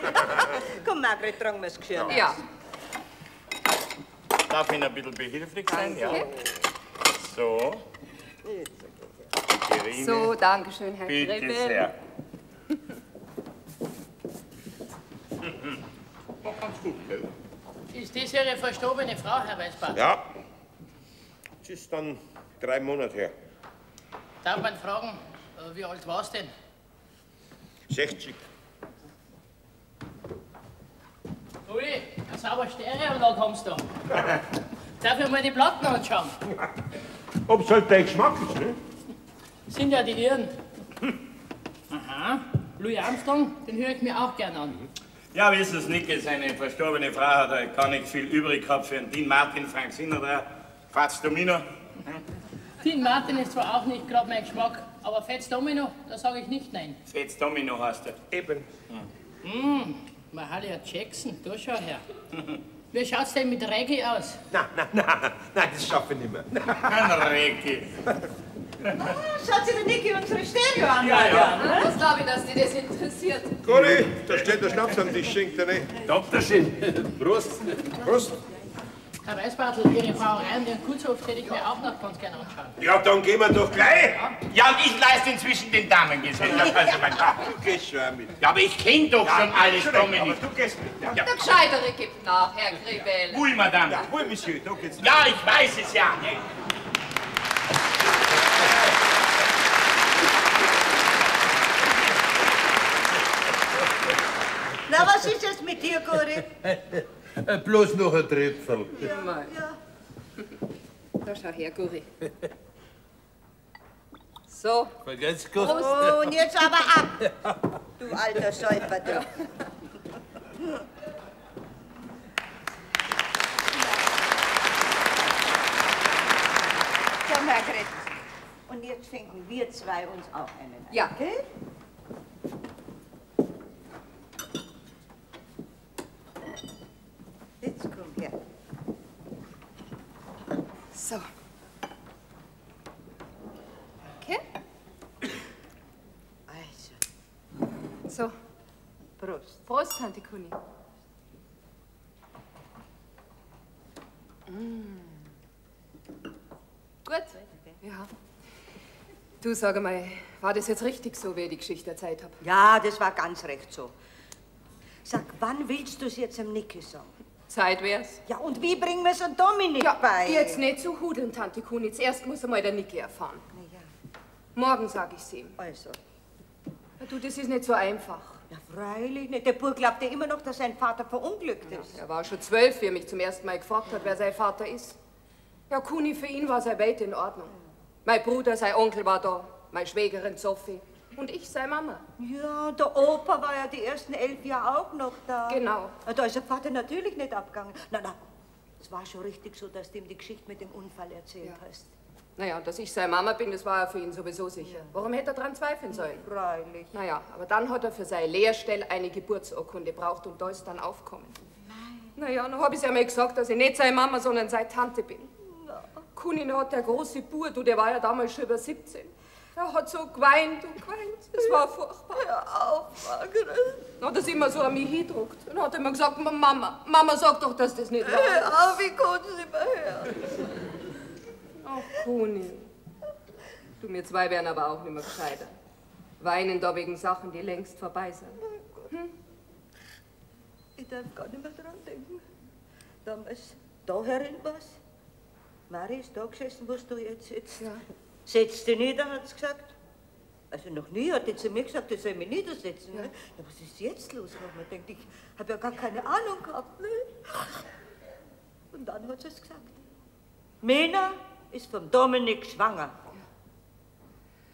Komm, Margret, tragen wir's Geschirr. Ja. Darf ich Ihnen ein bisschen behilflich sein? Ja. So. Irene. So, danke schön, Herr Bitte Grebel. sehr. War ganz gut, gell? Ist das Ihre verstorbene Frau, Herr Weißbart? Ja. Das ist dann 3 Monate her. Darf man fragen, wie alt war's denn? 60. Ui, eine saubere Stereoanlage haben Sie da. Darf ich mal die Platten anschauen? Ob's halt dein Geschmack ist, ne? Sind ja die Ihren. Aha, Louis Armstrong, den höre ich mir auch gern an. Ja, wissen Sie, Nicke, seine verstorbene Frau hat halt gar nicht viel übrig gehabt für den Dean Martin, Frank Sinatra, Fats Domino. Dean Martin ist zwar auch nicht gerade mein Geschmack, aber Fats Domino, da sage ich nicht nein. Fats Domino heißt er. Eben. Mahalia Jackson, da schau her. Wie schaut's denn mit Reggae aus? Nein, nein, nein, nein, das schaffe ich nicht mehr. Kein Reggae. Schaut sich der Niki unsere Stereoanlage Ja, ja. an. Ne? Das glaube ich, dass dich das interessiert. Gori, da steht der Schnaps am Tisch, schenkt er nicht. Doktorchen, Prost. Prost. Herr Weißbartl, Ihre Brauerei und Ihren Gutshof hätte ich mir auch noch ganz gern anschauen. Ja, dann gehen wir doch gleich. Ja, und ich leiste inzwischen den Damengesellschaft. Also, mein Du gehst schon auch mit. ja, aber ich kenne doch schon alles, schon recht, Dominik. aber du gehst mit. Ja, Der Gescheitere gibt nach, Herr Grebel. Ui, Madame. ja wohl, Monsieur, da geht's. Ja, ich weiß es ja. Na, was ist jetzt mit dir, Gori? Bloß noch ein Tröpferl. Ja, ja. Da schau her, Guri. So, Vergeht's gut. Oh, und jetzt aber ab, du alter Säufer, du. So, Margret, und jetzt schenken wir zwei uns auch einen ein. Ja. Okay? Jetzt komm her. so. Okay, Also, so. Prost. Prost, Tante Kuni. Mm. Gut. Ja. Du, sag einmal, war das jetzt richtig so, wie ich die Geschichte erzählt habe? Ja, das war ganz recht so. Sag, wann willst du's jetzt dem Niki sagen? Zeit wär's. Ja, und wie bringen wir's an Dominik Ja, bei? jetzt nicht zu hudeln, Tante Kuni. Zuerst muss einmal der Niki erfahren. Na ja, Morgen sag ich's ihm. also. Ja, du, das ist nicht so einfach. Ja, freilich nicht. Der Bub glaubt ja immer noch, dass sein Vater verunglückt ist. Er war schon 12, wie er mich zum ersten Mal gefragt hat, wer sein Vater ist. Ja, Kuni, für ihn war seine Welt in Ordnung. Mein Bruder, sein Onkel war da, meine Schwägerin Sophie und ich, seine Mama. Ja, der Opa war ja die ersten 11 Jahre auch noch da. Genau. Na, da ist der Vater natürlich nicht abgegangen. Na, na, es war schon richtig so, dass du ihm die Geschichte mit dem Unfall erzählt Ja. hast. Naja, und dass ich seine Mama bin, das war ja für ihn sowieso sicher. Warum hätte er dran zweifeln sollen? Freilich. Naja, aber dann hat er für seine Lehrstelle eine Geburtsurkunde braucht und da ist dann aufgekommen. Nein. Naja, dann hab ich's einmal gesagt, dass ich nicht seine Mama, sondern seine Tante bin. Kunin hat der große Bub, du, der war ja damals schon über 17. Er hat so geweint und geweint. Es war furchtbar. Hör auf, Margret. Dann hat er sich immer so an mich hingedruckt. Und hat immer gesagt, Mama, Mama, sag doch, dass das nicht wahr ist. Hör auf, ich kann's nicht mehr hören. Ach, Kuni. Du, wir zwei wären aber auch nicht mehr gescheiter. Weinen da wegen Sachen, die längst vorbei sind. Hm? Ich darf gar nicht mehr dran denken. Damals, da herin war's. Mari ist da gesessen, wo du jetzt sitzt. Ja. Setz dich nieder, hat sie gesagt. Also noch nie hat die zu mir gesagt, ich soll mich niedersetzen. Ja. Ne? Ja, was ist jetzt los? Hab ich mir gedacht, ich habe ja gar keine Ahnung gehabt. Ne? Und dann hat sie es gesagt. Mena ist vom Dominik schwanger. Ja.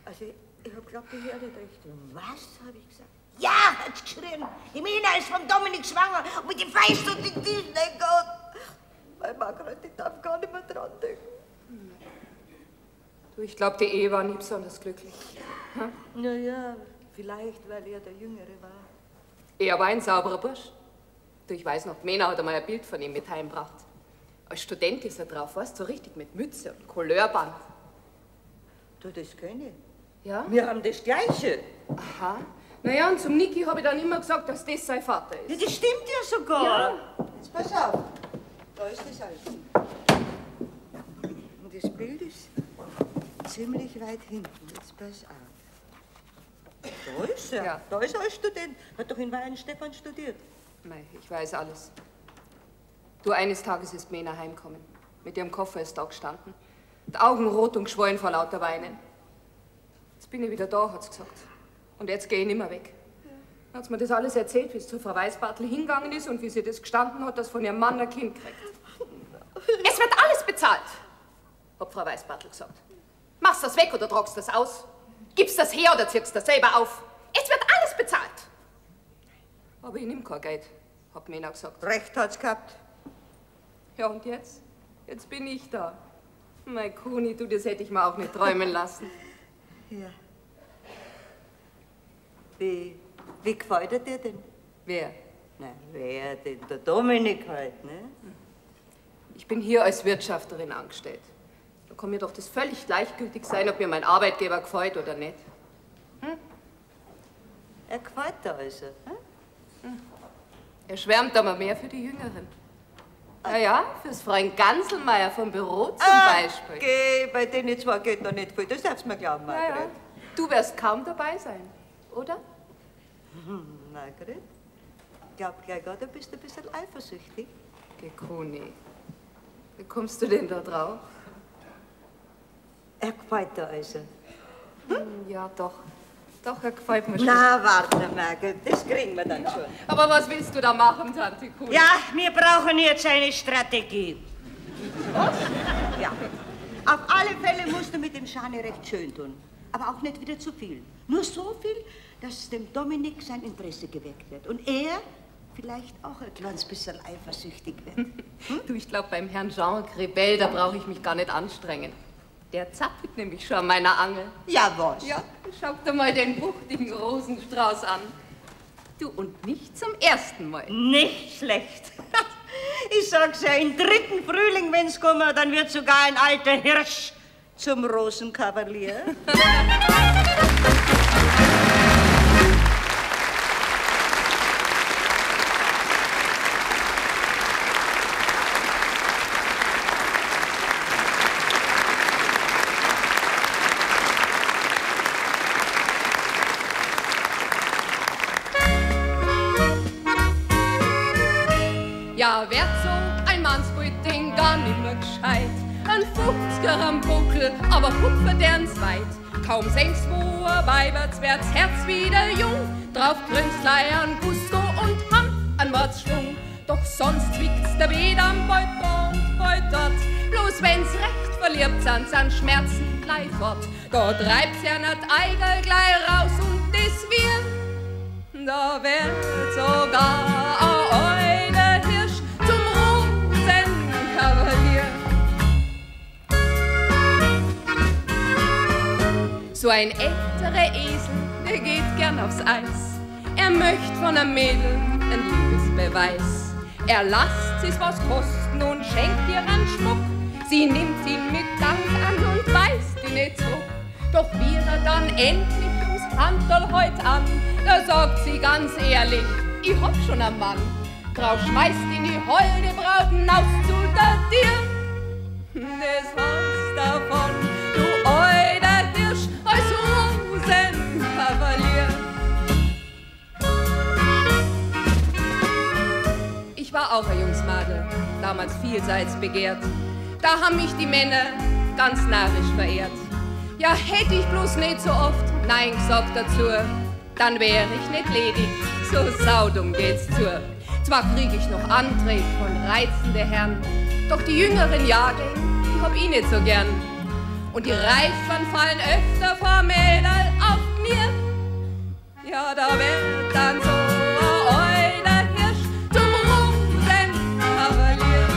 Also ich hab geglaubt, ich höre nicht recht. Was, habe ich gesagt? Ja, hat sie geschrien. Die Mena ist vom Dominik schwanger. Und mit dem Feist und den Tischen, mein Gott. Mein Margret, ich darf gar nicht mehr dran denken. Du, ich glaube, die Ehe war nie besonders glücklich. Hm? Na ja, vielleicht, weil er der Jüngere war. Er war ein sauberer Bursch. Du, ich weiß noch, Mena hat einmal ein Bild von ihm mit heimgebracht. Als Student ist er drauf, weißt du, so richtig mit Mütze und Couleurбand. Du, das kenne ich. Ja? Wir haben das Gleiche. Aha. Naja, und zum Niki habe ich dann immer gesagt, dass das sein Vater ist. Ja, das stimmt ja sogar. Ja. Jetzt pass auf. Da ist das alles. Und das Bild ist ziemlich weit hinten. Jetzt pass auf. Da ist er. Ja. Da ist er als Student. Hat doch in Weihenstephan studiert. Mei, ich weiß alles. Du, eines Tages ist Mena heimgekommen. Mit ihrem Koffer ist da gestanden. Die Augen rot und geschwollen vor lauter Weinen. Jetzt bin ich wieder da, hat sie gesagt. Und jetzt gehe ich nimmer weg. Dann hat sie mir das alles erzählt, wie es zur Frau Weißbartl hingegangen ist und wie sie das gestanden hat, dass von ihrem Mann ein Kind kriegt. Es wird alles bezahlt, hat Frau Weißbartl gesagt. Machst das weg oder tragst das aus? Gibst das her oder ziehst das selber auf? Es wird alles bezahlt. Aber ich nehm kein Geld, hat Mena gesagt. Recht hat's gehabt. Ja, und jetzt? Jetzt bin ich da. Mein Kuni, du, das hätte ich mir auch nicht träumen lassen. Ja. Wie gefällt er dir denn? Wer? Na, wer denn? Der Dominik halt, ne? Ich bin hier als Wirtschafterin angestellt. Da kann mir doch das völlig gleichgültig sein, ob mir mein Arbeitgeber gefällt oder nicht. Hm? Er gefällt dir also, hm? Er schwärmt aber mehr für die Jüngeren. Ja, ja, fürs Freund Ganselmeier vom Büro zum Beispiel. Okay, bei denen zwei geht noch nicht viel. Das darfst du mir glauben, Margret. Ja, ja. Du wirst kaum dabei sein, oder? Margret, glaub gleich gar, du bist ein bisschen eifersüchtig. Geh, Kuni, wie kommst du denn da drauf? Er gefällt dir also. Hm? Ja, doch. Doch, er gefällt mir schon. Na, warte, Margret, das kriegen wir dann schon. Aber was willst du da machen, Tante Kuni? Ja, wir brauchen jetzt eine Strategie. Was? Ja. Auf alle Fälle musst du mit dem Schane recht schön tun. Aber auch nicht wieder zu viel. Nur so viel, dass dem Dominik sein Interesse geweckt wird. Und er vielleicht auch ein kleines bisschen eifersüchtig wird. Hm? Du, ich glaube, beim Herrn Jean Grebel, da brauche ich mich gar nicht anstrengen. Der zappelt nämlich schon an meiner Angel. Ja, was? Ja, schau dir mal den wuchtigen Rosenstrauß an. Du, und nicht zum ersten Mal. Nicht schlecht. Ich sag's ja, im dritten Frühling, wenn's kommt, dann wird sogar ein alter Hirsch zum Rosenkavalier. Ja, wird so ein Mannsbild-Ding gar nimmer gescheit. Ein 50er am Buckel, aber Kupfer dern's weit. Kaum senk's wo a Weiberts werd's Herz wieder jung. Drauf grinst an Gusto und Hampf an Mordsschwung. Doch sonst zwickt's der Wedam beut da und beut dort. Bloß wenn's recht verliebt sind, sind Schmerzen gleich fort. Da treibt's ja nat Eiger gleich raus und des wir. Da wird sogar a euler Hirsch zum Rosenkavalier. So ein älterer Esel, der geht gern aufs Eis. Er möcht von einem Mädel einen Liebesbeweis. Er lasst sie's was kosten und schenkt ihr einen Schmuck. Sie nimmt ihn mit Dank an und weist ihn nicht zurück. Doch wie er dann endlich ums Handel heut an, da sagt sie ganz ehrlich, ich hab schon einen Mann. Drauf schmeißt ihn die holde Braut hinaus zu der Tür. Das hast davon, du alter Hirsch, als Rosenkavalier. Ich war auch ein Jungsmadel, damals vielseits begehrt. Da haben mich die Männer ganz narrisch verehrt. Ja, hätt ich bloß nicht so oft Nein gesagt dazu, dann wär ich nicht ledig, so saudumm geht's zu. Zwar krieg ich noch Anträge von reizende Herren, doch die jüngeren Jahrgänge, die hab ich nicht so gern. Und die Reifern fallen öfter vor Mädel auf mir. Ja, da wird dann so ein alter Hirsch zum Rosenkavalier.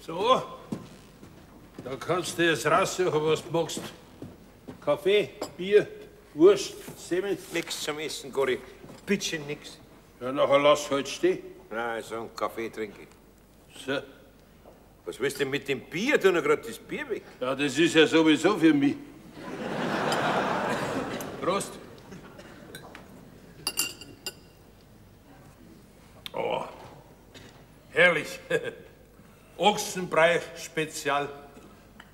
So, da kannst du jetzt raussuchen, was du magst. Kaffee, Bier, Wurst, Semmel. Nix zum Essen, Gori. Bitte nix. Ja, nachher lass halt stehen. Nein, so einen Kaffee trinke ich. So. Was willst du denn mit dem Bier? Tu noch grad das Bier weg. Ja, das ist ja sowieso für mich. Prost. Oh, herrlich. Ochsenbrei Spezial.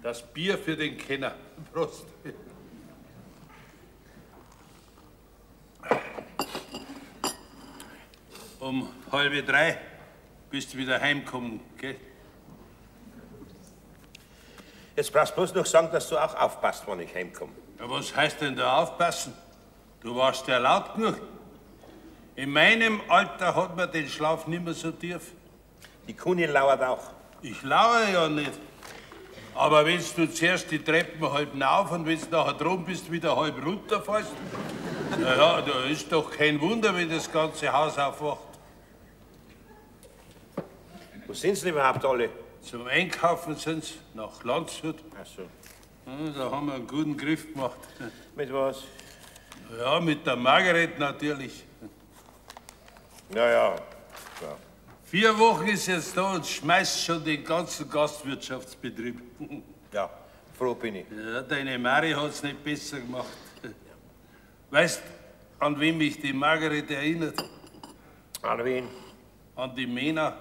Das Bier für den Kenner. Prost. Um 2:30 bist du wieder heimgekommen, gell? Jetzt brauchst du bloß noch sagen, dass du auch aufpasst, wenn ich heimkomme. Ja, was heißt denn da aufpassen? Du warst ja laut genug. In meinem Alter hat man den Schlaf nimmer so tief. Die Kuni lauert auch. Ich lauere ja nicht. Aber wenn du zuerst die Treppen halb rauf und wenn du nachher drum bist, wieder halb runterfällst, na ja, da ist doch kein Wunder, wenn das ganze Haus aufwacht. Wo sind sie denn überhaupt alle? Zum Einkaufen sind sie nach Landshut. Ach so. Ja, da haben wir einen guten Griff gemacht. Mit was? Ja, mit der Margaret natürlich. Ja, ja. Ja. 4 Wochen ist jetzt da und schmeißt schon den ganzen Gastwirtschaftsbetrieb. Ja, froh bin ich. Ja, deine Mari hat's nicht besser gemacht. Weißt, an wen mich die Margaret erinnert? An wen? An die Mena.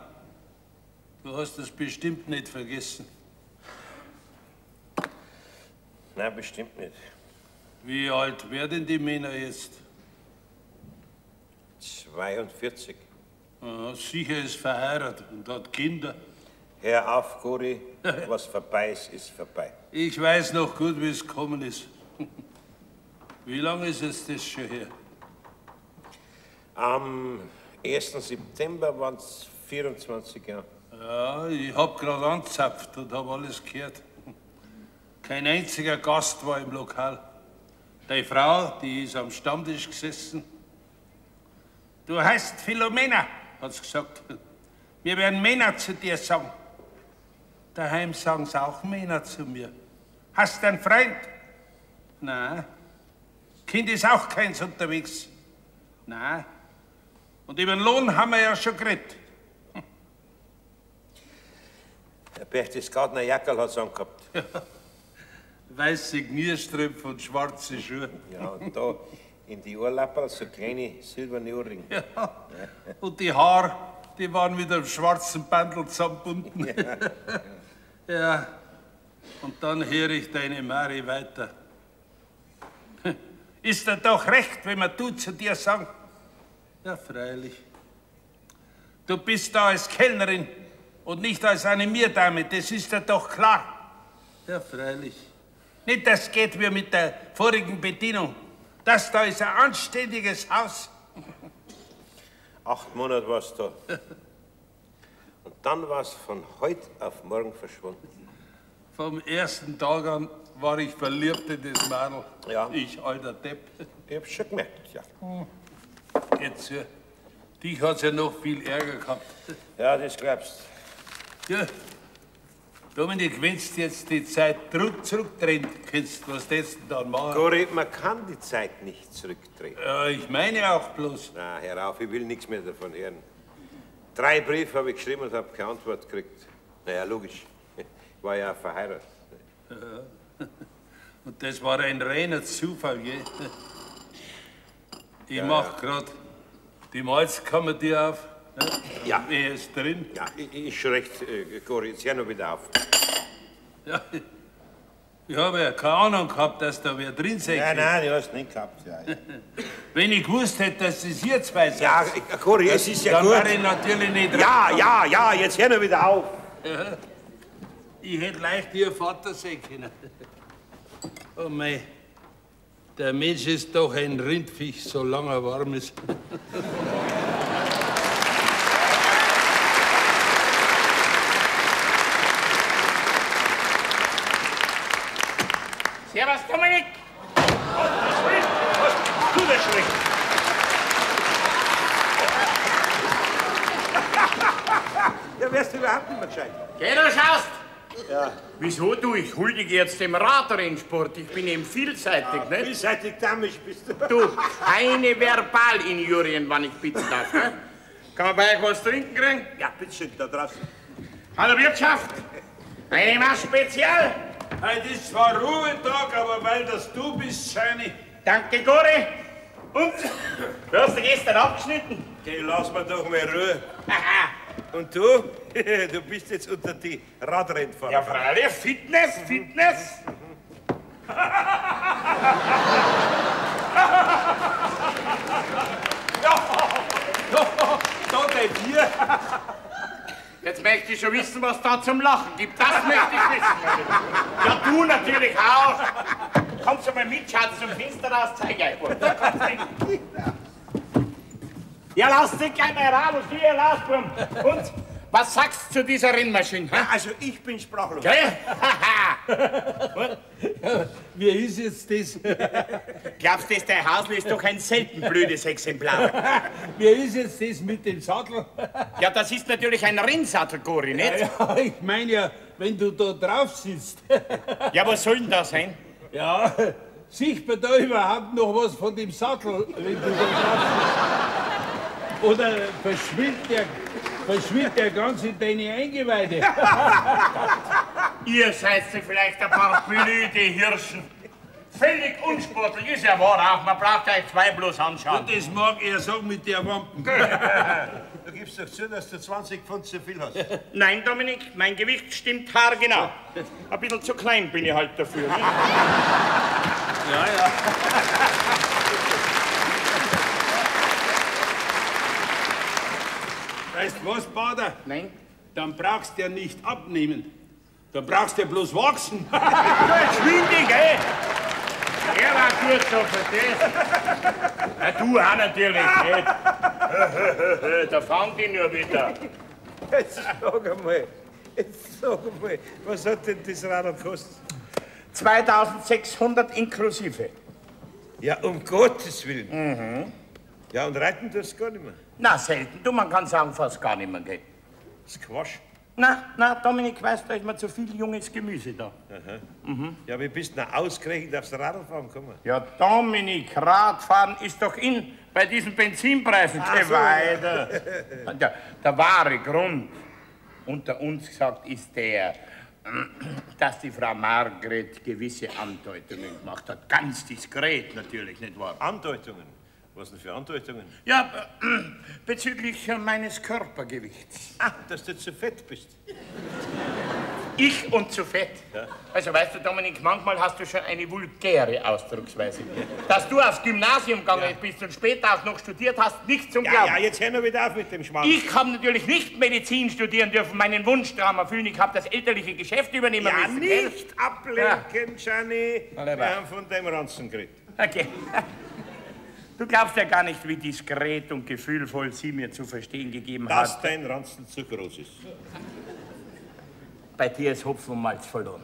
Du hast das bestimmt nicht vergessen. Nein, bestimmt nicht. Wie alt werden die Männer jetzt? 42. Ja, sicher ist verheiratet und hat Kinder. Hör auf, Gori. Was vorbei ist, ist vorbei. Ich weiß noch gut, wie es gekommen ist. Wie lange ist es das schon her? Am 1. September waren es 24 Jahre. Ja, ich hab grad angezapft und hab alles gehört. Kein einziger Gast war im Lokal. Deine Frau, die ist am Stammtisch gesessen. Du heißt Philomena, hat's gesagt. Wir werden Männer zu dir sagen. Daheim sagen's auch Männer zu mir. Hast du einen Freund? Nein. Kind ist auch keins unterwegs. Nein. Und über den Lohn haben wir ja schon geredet. Der Berchtesgadener Jackerl hat's angehabt. Ja. Weiße Gnierstrümpfe und schwarze Schuhe. Ja, und da in die Ohrlapperl so kleine silberne Ohrringe. Ja. Und die Haare, die waren mit einem schwarzen Bandel zusammengebunden. Ja. Ja. Und dann höre ich deine Mari weiter. Ist dir doch recht, wenn wir du zu dir sagen? Ja, freilich. Du bist da als Kellnerin und nicht als Animierdame, das ist dir doch klar. Ja, freilich. Nicht, das geht mir mit der vorigen Bedienung. Das da ist ein anständiges Haus. 8 Monate warst du da. Und dann war's von heute auf morgen verschwunden. Vom ersten Tag an war ich verliebt in das Madel. Ja. Ich, alter Depp. Ich hab's schon gemerkt, ja. Jetzt, ja. Dich hat's ja noch viel Ärger gehabt. Ja, das glaubst. Ja. Dominik, wenn du jetzt die Zeit zurückdrehen kannst, was willst du denn dann machen? Gori, man kann die Zeit nicht zurückdrehen. Ja, ich meine auch bloß. Na, hör auf, ich will nichts mehr davon hören. 3 Briefe habe ich geschrieben und habe keine Antwort gekriegt. Naja, logisch. Ich war ja auch verheiratet. Ja. Und das war ein reiner Zufall, gell? Ich ja, mach grad die Malzkammer dir auf. Ne? Ja. Wer ist drin? Ja, ist schon recht, Gori, jetzt hör noch wieder auf. Ja, ich habe ja keine Ahnung gehabt, dass da wer drin sein Nein, könnte. nein, du hast nicht gehabt. Ja, ja. Wenn ich gewusst hätte, dass es ihr zwei seid. Ja, Gori, es ist ja dann gut. Dann wäre ich natürlich nicht Ja, reingekommen. ja, ja, jetzt hör noch wieder auf. Ja. Ich hätte leicht ihr Vater sein können. Oh mei, der Mensch ist doch ein Rindviech, solange er warm ist. Servus, Dominik! Was du der Schreck? Ja, wärst du überhaupt nicht mehr gescheit. Geh, du schaust! Ja. Wieso du? Ich huldige jetzt dem Radrennsport. Ich bin eben vielseitig, ja, nicht? Vielseitig damisch bist du. Du, keine Verbalinjurien, wann ich bitten darf. Ne? Kann man bei euch was trinken kriegen? Ja, bitteschön, da draußen. Hallo Wirtschaft! Eine Maß Spezial! Heute ist zwar Ruhetag, aber weil das du bist, Scheini. Danke, Gori. Und? Du hast dich gestern abgeschnitten. Geh, lass mir doch mal Ruhe. Und du? Du bist jetzt unter die Radrennfahrer. Ja, freilich. Fitness, Fitness. Ja, da dein Bier. Jetzt möchte ich schon wissen, was da zum Lachen gibt. Das möchte ich wissen. Ja, du natürlich auch. Kommst du mal mit, schaut zum Fenster raus, zeig euch was. Da kommst du mit. Ja, lass dich gleich mal raus, was du hier lass, Bum. Und was sagst du zu dieser Rennmaschine? Ja, also ich bin sprachlos. Gell? Wie ist jetzt das? Glaubst du, das dein Hausl ist doch ein selten blödes Exemplar. Wie ist jetzt das mit dem Sattel? Ja, das ist natürlich ein Rennsattel, Gori, nicht? Ja, ja, ich meine ja, wenn du da drauf sitzt. Ja, was soll denn das sein? Ja, sieht man da überhaupt noch was von dem Sattel, wenn du da drauf sitzt? Oder verschwindet der ganz in deine Eingeweide? Ihr seid vielleicht ein paar blöde Hirschen. Völlig unsportlich, ist ja wahr auch. Man braucht euch zwei bloß anschauen. Und das mag er sagen mit der Wampen. Du gibst doch zu, dass du 20 Pfund zu viel hast. Nein, Dominik, mein Gewicht stimmt haargenau. Ein bisschen zu klein bin ich halt dafür. Ne? Ja, ja. Weißt du was, Bader? Nein. Dann brauchst du ja nicht abnehmen. Dann brauchst du ja bloß wachsen. Du, jetzt schwind dich, ey! Er war gut so, verstehst du? Ja, du auch natürlich, nicht? Da fang die nur wieder. Jetzt sag einmal, was hat denn das Radl gekostet? 2600 inklusive. Ja, um Gottes Willen. Mhm. Ja, und reiten tust du gar nicht mehr. Na, selten. Du, man kann sagen, fast gar nicht mehr, gell? Squash. Na, na, Dominik, weißt du, da ist mir zu viel junges Gemüse da. Aha. Mhm. Ja, wie bist du denn ausgerechnet aufs Radfahren gekommen? Ja, Dominik, Radfahren ist doch in bei diesen Benzinpreisen. Ach Geh so. weiter. Der, der wahre Grund, unter uns gesagt, ist der, dass die Frau Margret gewisse Andeutungen gemacht hat. Ganz diskret natürlich, nicht wahr? Andeutungen? Was denn für Andeutungen? Ja, bezüglich meines Körpergewichts. Ah, dass du zu fett bist. Ich und zu fett. Ja. Also weißt du, Dominik, manchmal hast du schon eine vulgäre Ausdrucksweise. Dass du aufs Gymnasium gegangen bist und später auch noch studiert hast, nicht zum Glauben. Ja, jetzt hör noch wieder auf mit dem Schmarrn. Ich habe natürlich nicht Medizin studieren dürfen, meinen Wunschtraum erfüllen. Ich habe das elterliche Geschäft übernehmen müssen. Ja, nicht ablenken, Gianni. Wir haben von deinem Ranzen geredet. Okay. Du glaubst ja gar nicht, wie diskret und gefühlvoll sie mir zu verstehen gegeben hat. Dass dein Ranzen zu groß ist. Bei dir ist Hopfen und Malz verloren.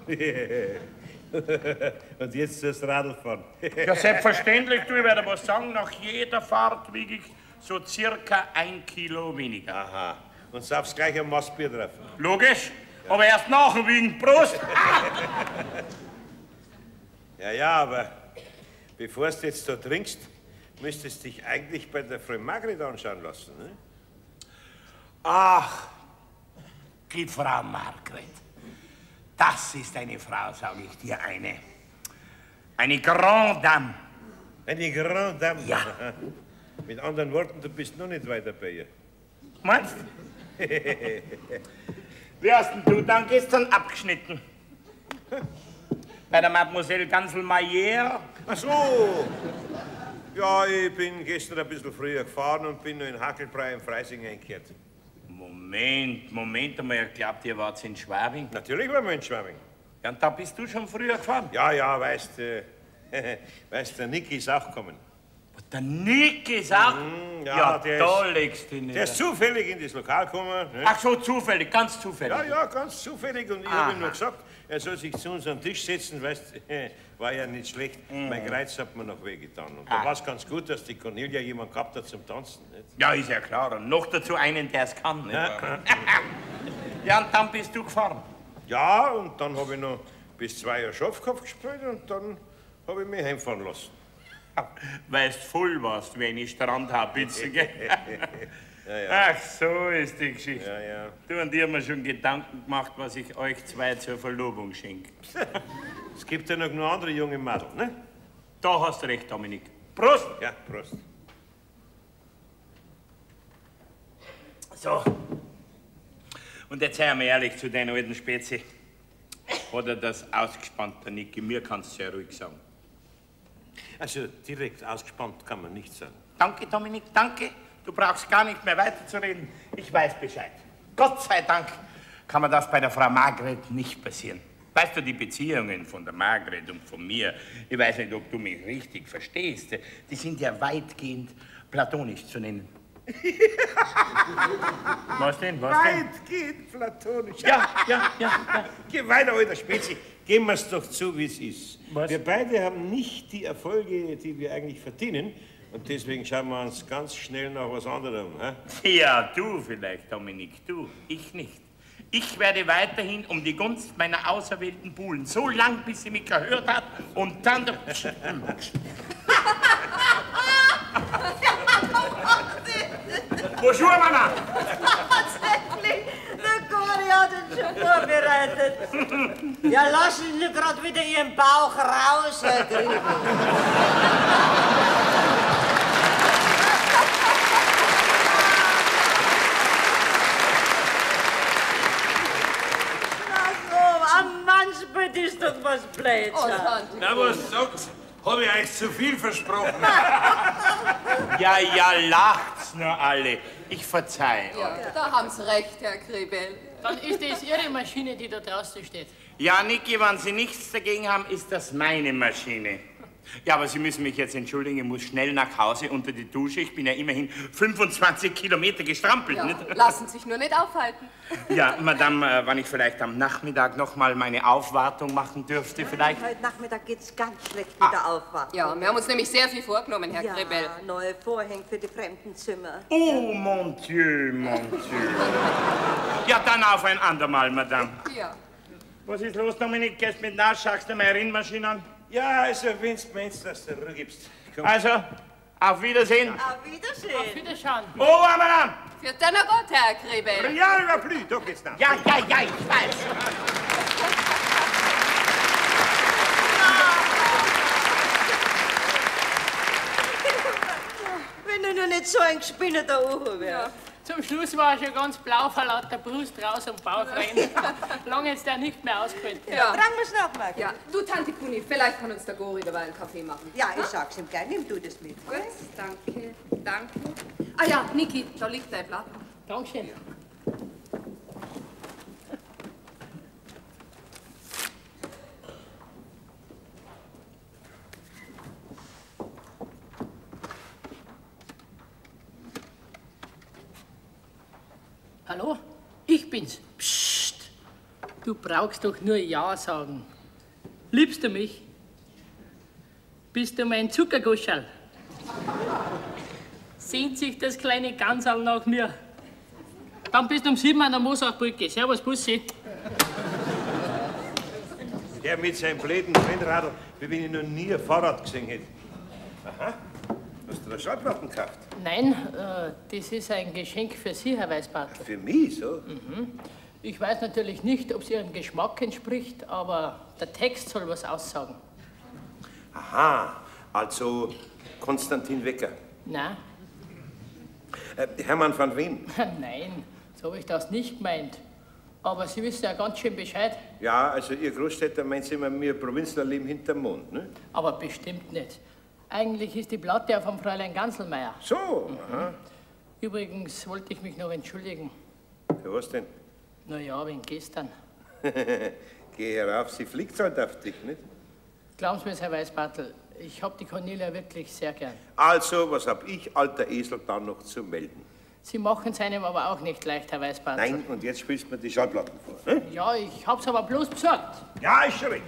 Und jetzt das Radl fahren. Ja, selbstverständlich, du, ich werde was sagen, nach jeder Fahrt wiege ich so circa 1 Kilo weniger. Aha. Und saufst gleich ein Maßbier drauf. Logisch, ja. Aber erst nach dem Wiegen. Prost! Ja, ja, aber bevor du jetzt da trinkst, müsstest du dich eigentlich bei der Frau Margret anschauen lassen, ne? Ach, die Frau Margret. Das ist eine Frau, sage ich dir, eine. Eine Grande Dame. Eine Grande Dame? Ja. Mit anderen Worten, du bist noch nicht weiter bei ihr. Meinst du? Wie hast denn du dann gestern abgeschnitten? Bei der Mademoiselle Ganselmayer? Ach so. Ja, ich bin gestern ein bisschen früher gefahren und bin noch in Hackelbrei in Freising eingekehrt. Moment, Moment einmal, ich glaubt, ihr wart in Schwabing. Natürlich waren wir in Schwabing. Ja, und da bist du schon früher gefahren? Ja, ja, weißt du, der Nick ist auch gekommen. Der Nick ist auch? Ja, ja, der da ist, legst du nicht. Der ist zufällig in das Lokal gekommen. Ne? Ach so, zufällig, ganz zufällig. Ja, ja, ganz zufällig. Und ich habe ihm nur gesagt, er soll sich zu uns an den Tisch setzen, weißt du, war ja nicht schlecht. Mein Kreuz hat mir noch wehgetan. Und da war es ganz gut, dass die Cornelia jemand gehabt hat zum Tanzen. Nicht? Ja, ist ja klar. Und noch dazu einen, der es kann. Nicht? Ja. Ja, und dann bist du gefahren. Ja, und dann habe ich noch bis 2 Uhr Schafkopf gespielt und dann habe ich mich heimfahren lassen. Weil du voll warst, wie eine Strandhaubitze, gell? Ja, ja. Ach, so ist die Geschichte. Ja, ja. Du und ich haben mir schon Gedanken gemacht, was ich euch zwei zur Verlobung schenke. Es gibt ja noch genug andere junge Mädel, ne? Da hast du recht, Dominik. Prost! Ja, Prost. So. Und jetzt sei mal ehrlich zu deinen alten Spezi. Hat er das ausgespannt, der Niki? Mir kannst du ja ruhig sagen. Also direkt ausgespannt kann man nicht sagen. Danke, Dominik, danke. Du brauchst gar nicht mehr weiterzureden. Ich weiß Bescheid. Gott sei Dank kann mir das bei der Frau Margret nicht passieren. Weißt du, die Beziehungen von der Margret und von mir, ich weiß nicht, ob du mich richtig verstehst, die sind ja weitgehend platonisch zu nennen. Was denn, was denn? Weitgehend platonisch. Ja, ja, ja, ja. Geh weiter, alter Spezi. Gehen wir's doch zu, wie es ist. Was? Wir beide haben nicht die Erfolge, die wir eigentlich verdienen. Und deswegen schauen wir uns ganz schnell nach was anderem. Hä? Ja, du vielleicht, Dominik, du. Ich nicht. Ich werde weiterhin um die Gunst meiner auserwählten buhlen, so lang, bis sie mich gehört hat und dann... Bonjour, Mama! Tatsächlich, der Gori hat uns schon vorbereitet. Ja, lassen Sie gerade wieder Ihren Bauch raus, Herr Griebel. Na so, am Mannsbild ist doch was Blöds. Oh, Tante. Na, was sagt's? Hab ich euch zu viel versprochen? Ja, ja, lacht's nur alle. Ich verzeih euch. Ja, da haben Sie recht, Herr Kriebel. Dann ist das Ihre Maschine, die da draußen steht. Ja, Niki, wenn Sie nichts dagegen haben, ist das meine Maschine. Ja, aber Sie müssen mich jetzt entschuldigen, ich muss schnell nach Hause unter die Dusche. Ich bin ja immerhin 25 Kilometer gestrampelt. Ja, nicht? lassen sich nur nicht aufhalten. Ja, Madame, wann ich vielleicht am Nachmittag noch mal meine Aufwartung machen dürfte, vielleicht? Heute Nachmittag geht's ganz schlecht mit der Aufwartung. Ja, wir haben uns nämlich sehr viel vorgenommen, Herr ja, Kriebel. Neue Vorhänge für die Fremdenzimmer. Oh, mon Dieu, mon Dieu. Ja, dann auf ein andermal, Madame. Ja. Was ist los, Dominik? Gehst mit nach, schaust du meine Rinnmaschine an? Ja, also, wenn's meinst, dass du Ruhe gibst. Komm. Also, auf Wiedersehen. Auf Wiedersehen. Auf Wiederschauen. Oh, Madame! Für deiner Gott, Herr Kriebel. Ja, über Plü, da geht's nach. Ja, ja, ja, ich weiß. Wenn du nur nicht so ein Gespinner da oben wärst. Ja. Zum Schluss war er schon ganz blau vor lauter Brust raus und Bauch rein. Lange ist der nicht mehr ausgehalten. Ja. Tragen wir's noch, Margit? Ja, du, Tante Kuni, vielleicht kann uns der Gori dabei einen Kaffee machen. Ja, ich sag's ihm gleich. Nimm du das mit. Gut, danke, danke. Ah ja, Niki, da liegt dein Blatt. Dankeschön. Hallo? Ich bin's. Psst. Du brauchst doch nur Ja sagen. Liebst du mich? Bist du mein Zuckerguscherl? Sehnt sich das kleine Ganserl nach mir? Dann bist du um 7 an der Moosachbrücke. Servus, Bussi. Der mit seinem blöden Rennradl, wie wenn ich noch nie ein Fahrrad gesehen hätte. Aha. Hast du da Schallplatten gekauft? Nein, das ist ein Geschenk für Sie, Herr Weißbartl. Für mich, so? Mhm. Ich weiß natürlich nicht, ob es Ihrem Geschmack entspricht, aber der Text soll was aussagen. Aha, also Konstantin Wecker. Nein. Hermann van Veen. Nein, so habe ich das nicht gemeint. Aber Sie wissen ja ganz schön Bescheid. Ja, also Ihr Großstädter meint immer, wir Provinzler leben hinterm Mond, ne? Aber bestimmt nicht. Eigentlich ist die Platte ja vom Fräulein Ganselmeier. So, aha. Übrigens wollte ich mich noch entschuldigen. Für was denn? Na ja, wegen gestern. Geh herauf, sie fliegt halt auf dich, nicht? Glauben Sie mir, Herr Weißbartl, ich hab die Cornelia wirklich sehr gern. Also, was hab ich, alter Esel, da noch zu melden? Sie machen es einem aber auch nicht leicht, Herr Weißbartl. Nein, und jetzt spielst du mir die Schallplatten vor, ne? Ja, ich hab's aber bloß besorgt. Ja, ist schon recht.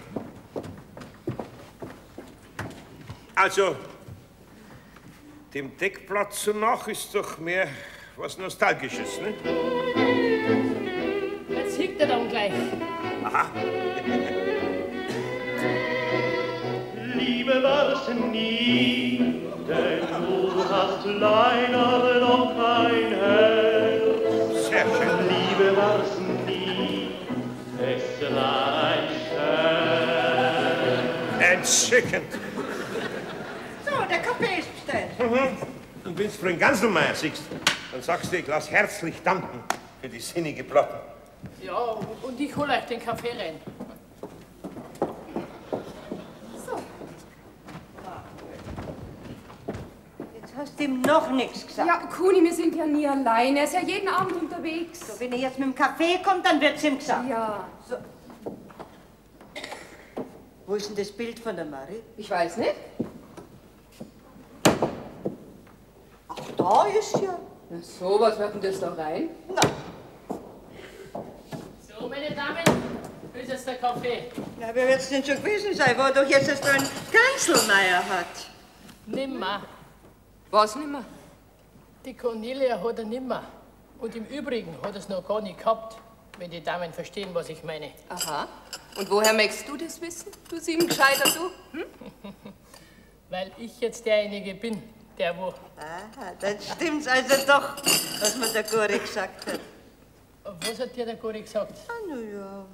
Also, dem Deckblatt zu nach ist doch mehr was Nostalgisches, ne? Jetzt singt er dann gleich. Aha. Liebe war's nie, denn du hast leider noch kein Herz. Sehr schön. Liebe war's nie, es war ein Scherz. Entzückend. So, der Kaffee ist bestellt. Mhm. Und wenn du Freund Ganselmeier siehst, dann sagst du, ich lass herzlich danken für die sinnige Platte. Ja, und ich hol euch den Kaffee rein. So. Jetzt hast du ihm noch nichts gesagt. Ja, Kuni, wir sind ja nie allein. Er ist ja jeden Abend unterwegs. So, wenn er jetzt mit dem Kaffee kommt, dann wird's ihm gesagt. Ja. So. Wo ist denn das Bild von der Marie? Ich weiß nicht. Ach, da ist ja. Na so, was wird denn das da rein? Na. So, meine Damen, ist jetzt der Kaffee. Na, wer wird's denn schon gewesen sein, wo doch jetzt erst einen Ganselmeier hat? Nimmer. Was nimmer? Die Cornelia hat er nimmer. Und im Übrigen hat er's noch gar nicht gehabt, wenn die Damen verstehen, was ich meine. Aha. Und woher möchtest du das wissen, du sieben Gescheiter, du? Hm? Weil ich jetzt derjenige bin, der wo... Aha, dann stimmt's also doch, was mir der Gori gesagt hat. Was hat dir der Gori gesagt? Ah, na ja.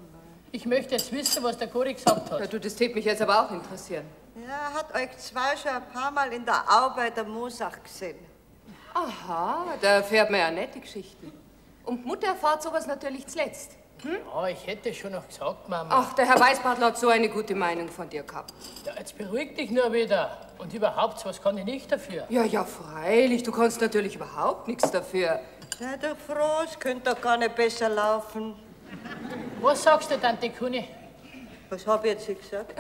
Ich möchte jetzt wissen, was der Gori gesagt hat. Ja, du, das tät mich jetzt aber auch interessieren. Ja, er hat euch zwei schon ein paar Mal in der Au bei der Moosach gesehen. Aha, da erfährt man ja nette Geschichten. Und Mutter erfahrt sowas natürlich zuletzt. Hm? Ja, ich hätte schon noch gesagt, Mama. Ach, der Herr Weißbartl hat so eine gute Meinung von dir gehabt. Ja, jetzt beruhig dich nur wieder. Und überhaupt, was kann ich nicht dafür? Ja, ja, freilich. Du kannst natürlich überhaupt nichts dafür. Sei doch froh, es könnte doch gar nicht besser laufen. Was sagst du, Tante Kuni? Was hab ich jetzt gesagt?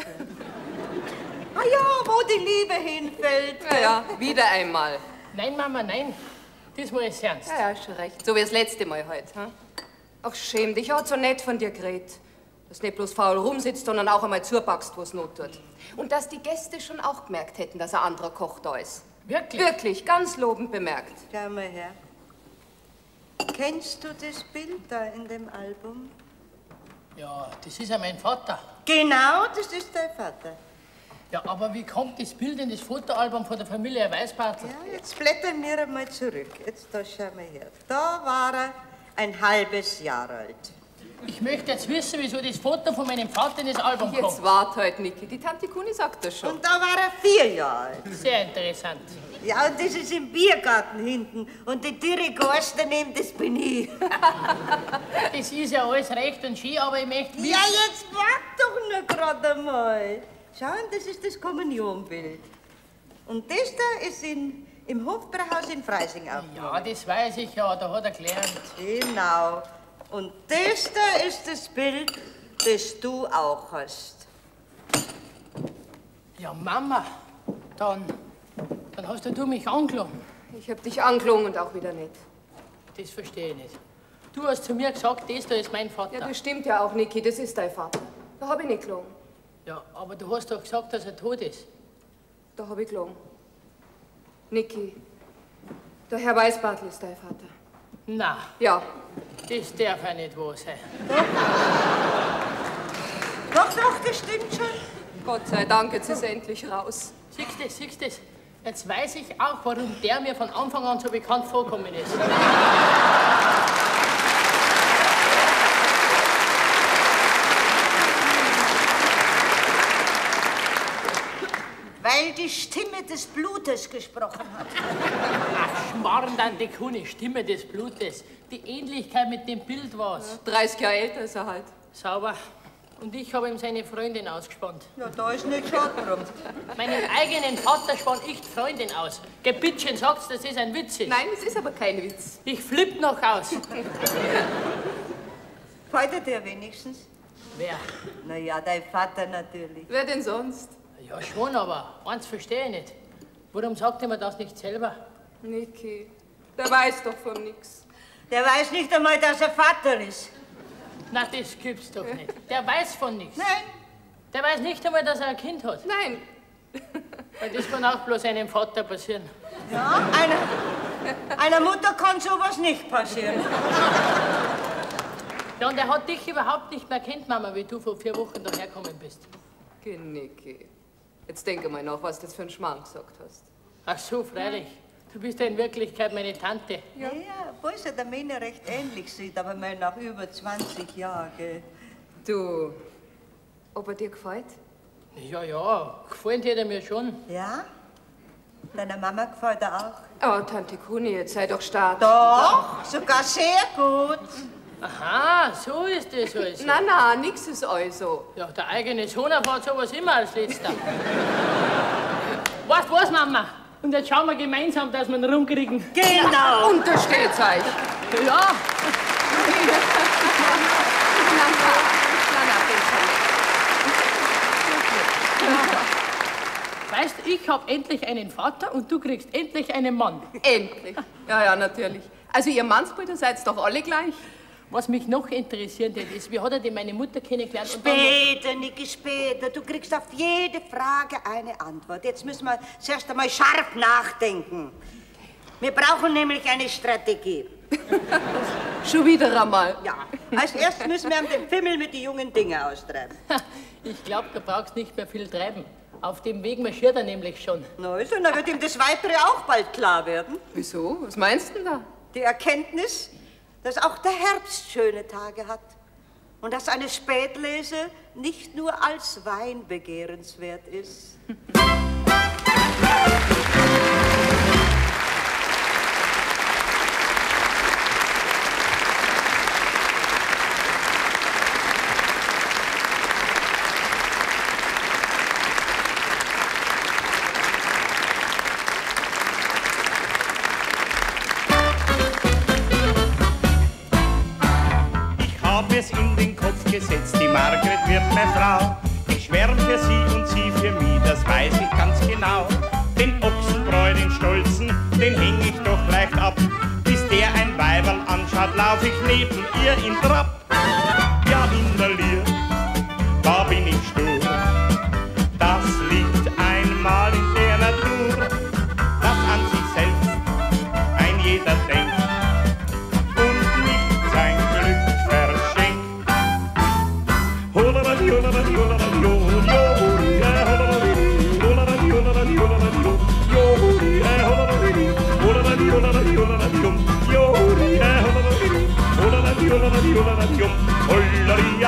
Ah ja, wo die Liebe hinfällt. Ja, ja, wieder einmal. Nein, Mama, nein. Diesmal ist ernst. Ja, ja, schon recht. So wie das letzte Mal heute. Hm? Ach, schäm dich, er hat so nett von dir geredet. Dass du nicht bloß faul rumsitzt, sondern auch einmal zupackst, wo's Not tut. Und dass die Gäste schon auch gemerkt hätten, dass ein anderer Koch da ist. Wirklich? Wirklich, ganz lobend bemerkt. Schau mal her. Kennst du das Bild da in dem Album? Ja, das ist ja mein Vater. Genau, das ist dein Vater. Ja, aber wie kommt das Bild in das Fotoalbum von der Familie Weißbartl? Ja, jetzt blättern wir einmal zurück. Jetzt da schau mal her. Da war er ein halbes Jahr alt. Ich möchte jetzt wissen, wieso das Foto von meinem Vater in das Album kommt. Jetzt wart halt, Niki. Die Tante Kuni sagt das schon. Und da war er 4 Jahre alt. Sehr interessant. Ja, und das ist im Biergarten hinten. Und die Dürre Gorst daneben, das bin ich. Das ist ja alles recht und schön, aber ich möchte wissen... Ja, jetzt wart doch nur gerade einmal. Schau, das ist das Kommunionbild. Und das da ist im Hofbrauhaus in Freising aufgenommen. Ja, das weiß ich ja, da hat er gelernt. Genau. Und das da ist das Bild, das du auch hast. Ja, Mama, dann hast du mich angelogen. Ich hab dich angelogen und auch wieder nicht. Das verstehe ich nicht. Du hast zu mir gesagt, das da ist mein Vater. Ja, das stimmt ja auch, Niki, das ist dein Vater. Da hab ich nicht gelogen. Ja, aber du hast doch gesagt, dass er tot ist. Da hab ich gelogen. Niki, der Herr Weißbartl ist dein Vater. Na. Ja. Das darf ja nicht wahr sein. Doch, doch, das stimmt schon. Gott sei Dank, jetzt ist er endlich raus. Siehst du, siehst du? Jetzt weiß ich auch, warum der mir von Anfang an so bekannt vorkommen ist. Weil die Stimme des Blutes gesprochen hat. Ach, Schmarrn, Tante Kuni, Stimme des Blutes. Die Ähnlichkeit mit dem Bild war's. 30 Jahre älter ist er halt. Sauber. Und ich habe ihm seine Freundin ausgespannt. Ja, da ist nicht schade drum. Meinen eigenen Vater spann ich die Freundin aus. Geh, bittchen, sagst, das ist ein Witz. Ist. Nein, es ist aber kein Witz. Ich flipp noch aus. Gefällt er dir wenigstens? Wer? Na ja, dein Vater natürlich. Wer denn sonst? Ja, schon, aber eins verstehe ich nicht. Warum sagt er mir das nicht selber? Niki, der weiß doch von nix. Der weiß nicht einmal, dass er Vater ist. Na, das gibt's doch nicht. Der weiß von nichts. Nein. Der weiß nicht einmal, dass er ein Kind hat. Nein. Weil das kann auch bloß einem Vater passieren. Ja, einer Mutter kann sowas nicht passieren. Ja, und er hat dich überhaupt nicht mehr kennt, Mama, wie du vor 4 Wochen dahergekommen bist. Geh, Niki. Jetzt denke mal nach, was du das für einen Schmarrn gesagt hast. Ach so, freilich. Du bist ja in Wirklichkeit meine Tante. Ja, ja, obwohl sie der Männer recht ähnlich sieht, aber mal nach über 20 Jahren, gell. Du, ob er dir gefällt? Ja, ja, gefallen tät er mir schon. Ja? Deiner Mama gefällt er auch. Oh, Tante Kuni, jetzt sei doch stark. Doch, sogar sehr gut. Aha, so ist es also. Na, na, nix ist also. Ja, der eigene Sohn erfährt sowas immer als Letzter. Weißt du was, Mama? Und jetzt schauen wir gemeinsam, dass wir ihn rumkriegen. Genau. Untersteht's euch. Ja. Na, na, na, besser nicht. Weißt, ich hab endlich einen Vater und du kriegst endlich einen Mann. Endlich. Ja, ja, natürlich. Also ihr Mannsbrüder seid doch alle gleich. Was mich noch interessiert hätte, ist, wie hat er denn meine Mutter kennengelernt? Später, Niki, später. Du kriegst auf jede Frage eine Antwort. Jetzt müssen wir zuerst einmal scharf nachdenken. Wir brauchen nämlich eine Strategie. Schon wieder einmal. Ja. Als erstes müssen wir den Fimmel mit den jungen Dingen austreiben. Ich glaube, du brauchst nicht mehr viel treiben. Auf dem Weg marschiert er nämlich schon. Na also, dann wird ihm das Weitere auch bald klar werden. Wieso? Was meinst du denn da? Die Erkenntnis, dass auch der Herbst schöne Tage hat und dass eine Spätlese nicht nur als Wein begehrenswert ist. Gesetzt, die Margret wird meine Frau. Ich schwärm für sie und sie für mich, das weiß ich ganz genau. Den Ochsenbräu, den Stolzen, den häng ich doch leicht ab. Bis der ein Weiberl anschaut, lauf ich neben ihr in Trab. Ja, in der Lier, da bin ich stur. Das liegt einmal in der Natur, dass an sich selbst ein jeder denkt.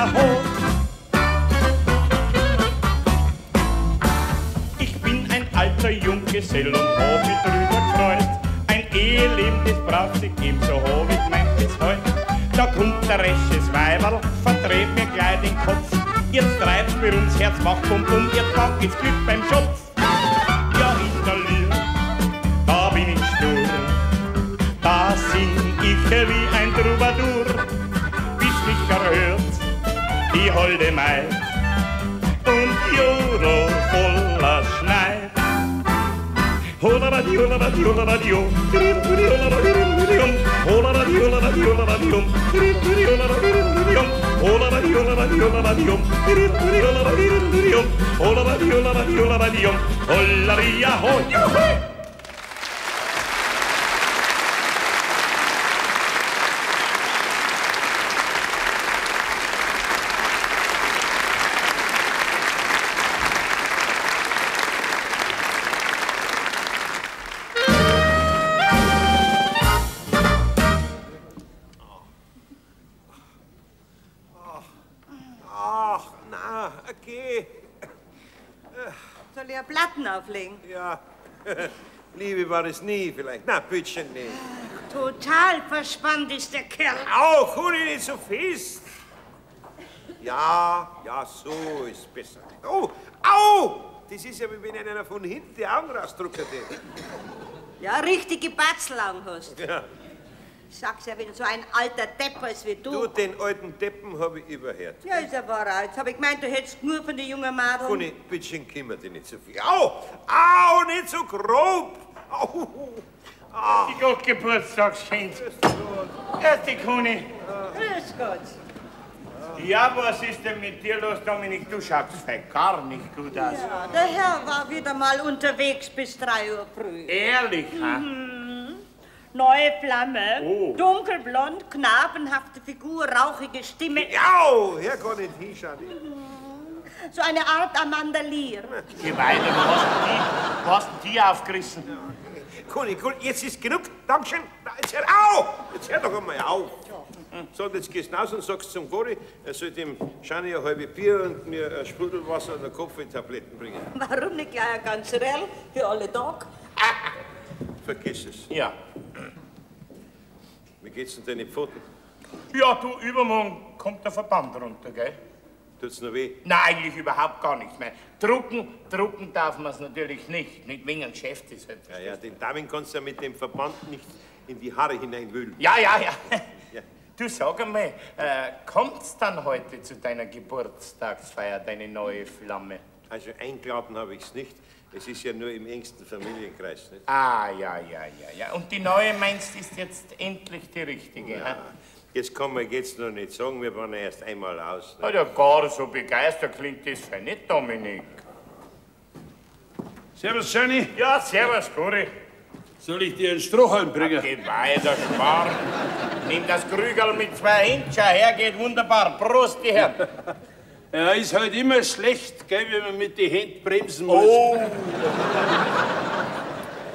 Hollari, ho. Ich bin ein alter Junggesell und hab mich drüber gefreut. Ein Eheleben, das braucht sich eben, so hab ich gemeint bis heut. Da kommt der resches Weiberl, verdreht mir gleich den Kopf. Jetzt treibt's mir ums Herz, macht bum bum, ihr Tag ist Glück beim Schopf. Ja, in der Liebe, da bin ich stur, da sing ich wie ein Troubadour, bis mich erhört die holde Maid und Jodel voller Schneid. Soll ich ja Platten auflegen? Ja, Liebe war es nie vielleicht. Na, bittchen nicht. Total verspannt ist der Kerl. Au, Kuni, nicht so fest. Ja, ja, so ist besser. Oh, au! Das ist ja, wie wenn einer von hinten die Augen rausdrückt hätte. Ja, richtige Batzelaugen hast. Ja. Ich sag's ja, wenn so ein alter Depp ist wie du. Du, den alten Deppen habe ich überhört. Ja, ist ja wahr. Jetzt hab ich gemeint, du hättest nur von den jungen Madeln. Kuni, bittchen, kümmere dich nicht so viel. Au! Au, nicht so grob! Au! Au. Die Gott Geburtstagskind. Grüß dich, Kuni. Grüß Gott. Ja, was ist denn mit dir los, Dominik? Du schaust fei gar nicht gut aus. Ja, der Herr war wieder mal unterwegs bis 3 Uhr früh. Ehrlich, ha? Mhm. Neue Flamme, oh. Dunkelblond, knabenhafte Figur, rauchige Stimme. Au, her kann nicht hinschauen. Mhm. So eine Art Amanda Lear. Geh weiter, wo hast denn die aufgerissen? Ja. Kuni, Kuni, jetzt ist genug. Dankeschön. Jetzt hör, au! Jetzt hör doch einmal auf. So, und jetzt gehst du raus und sagst zum Gori, er soll dem Schani ein halbes Bier und mir ein Sprudelwasser und eine Kopfwehtabletten bringen. Warum nicht gleich ein Ganzerell für alle Tage? Ah, vergiss es. Ja. Wie geht's denn deine Pfoten? Ja, du, übermorgen kommt der Verband runter, gell? Tut's noch weh? Nein, eigentlich überhaupt gar nichts mehr. Drucken darf man's natürlich nicht. Nicht wegen einem Geschäft ist halt. Ja, ja, den Damen kannst du ja mit dem Verband nicht in die Haare hineinwühlen. Ja, ja, ja. Ja. Du, sag einmal, kommt's dann heute zu deiner Geburtstagsfeier, deine neue Flamme? Also eingeladen habe ich's nicht. Es ist ja nur im engsten Familienkreis, nicht? Ah, ja, ja, ja, ja. Und die neue, meinst, ist jetzt endlich die richtige, ja. He? Jetzt kann man jetzt noch nicht sagen, wir waren ja erst einmal aus. Ne? Ja, gar so begeistert klingt das für nicht, Dominik. Servus, Johnny. Ja, servus, Gori. Soll ich dir einen Strohhalm bringen? Ja, geh weiter, Schmarrn. Nimm das Krügerl mit 2 Händen, schau her, geht wunderbar. Prost, die Herren. Ja, ist halt immer schlecht, gell, wenn man mit den Händen bremsen muss. Oh!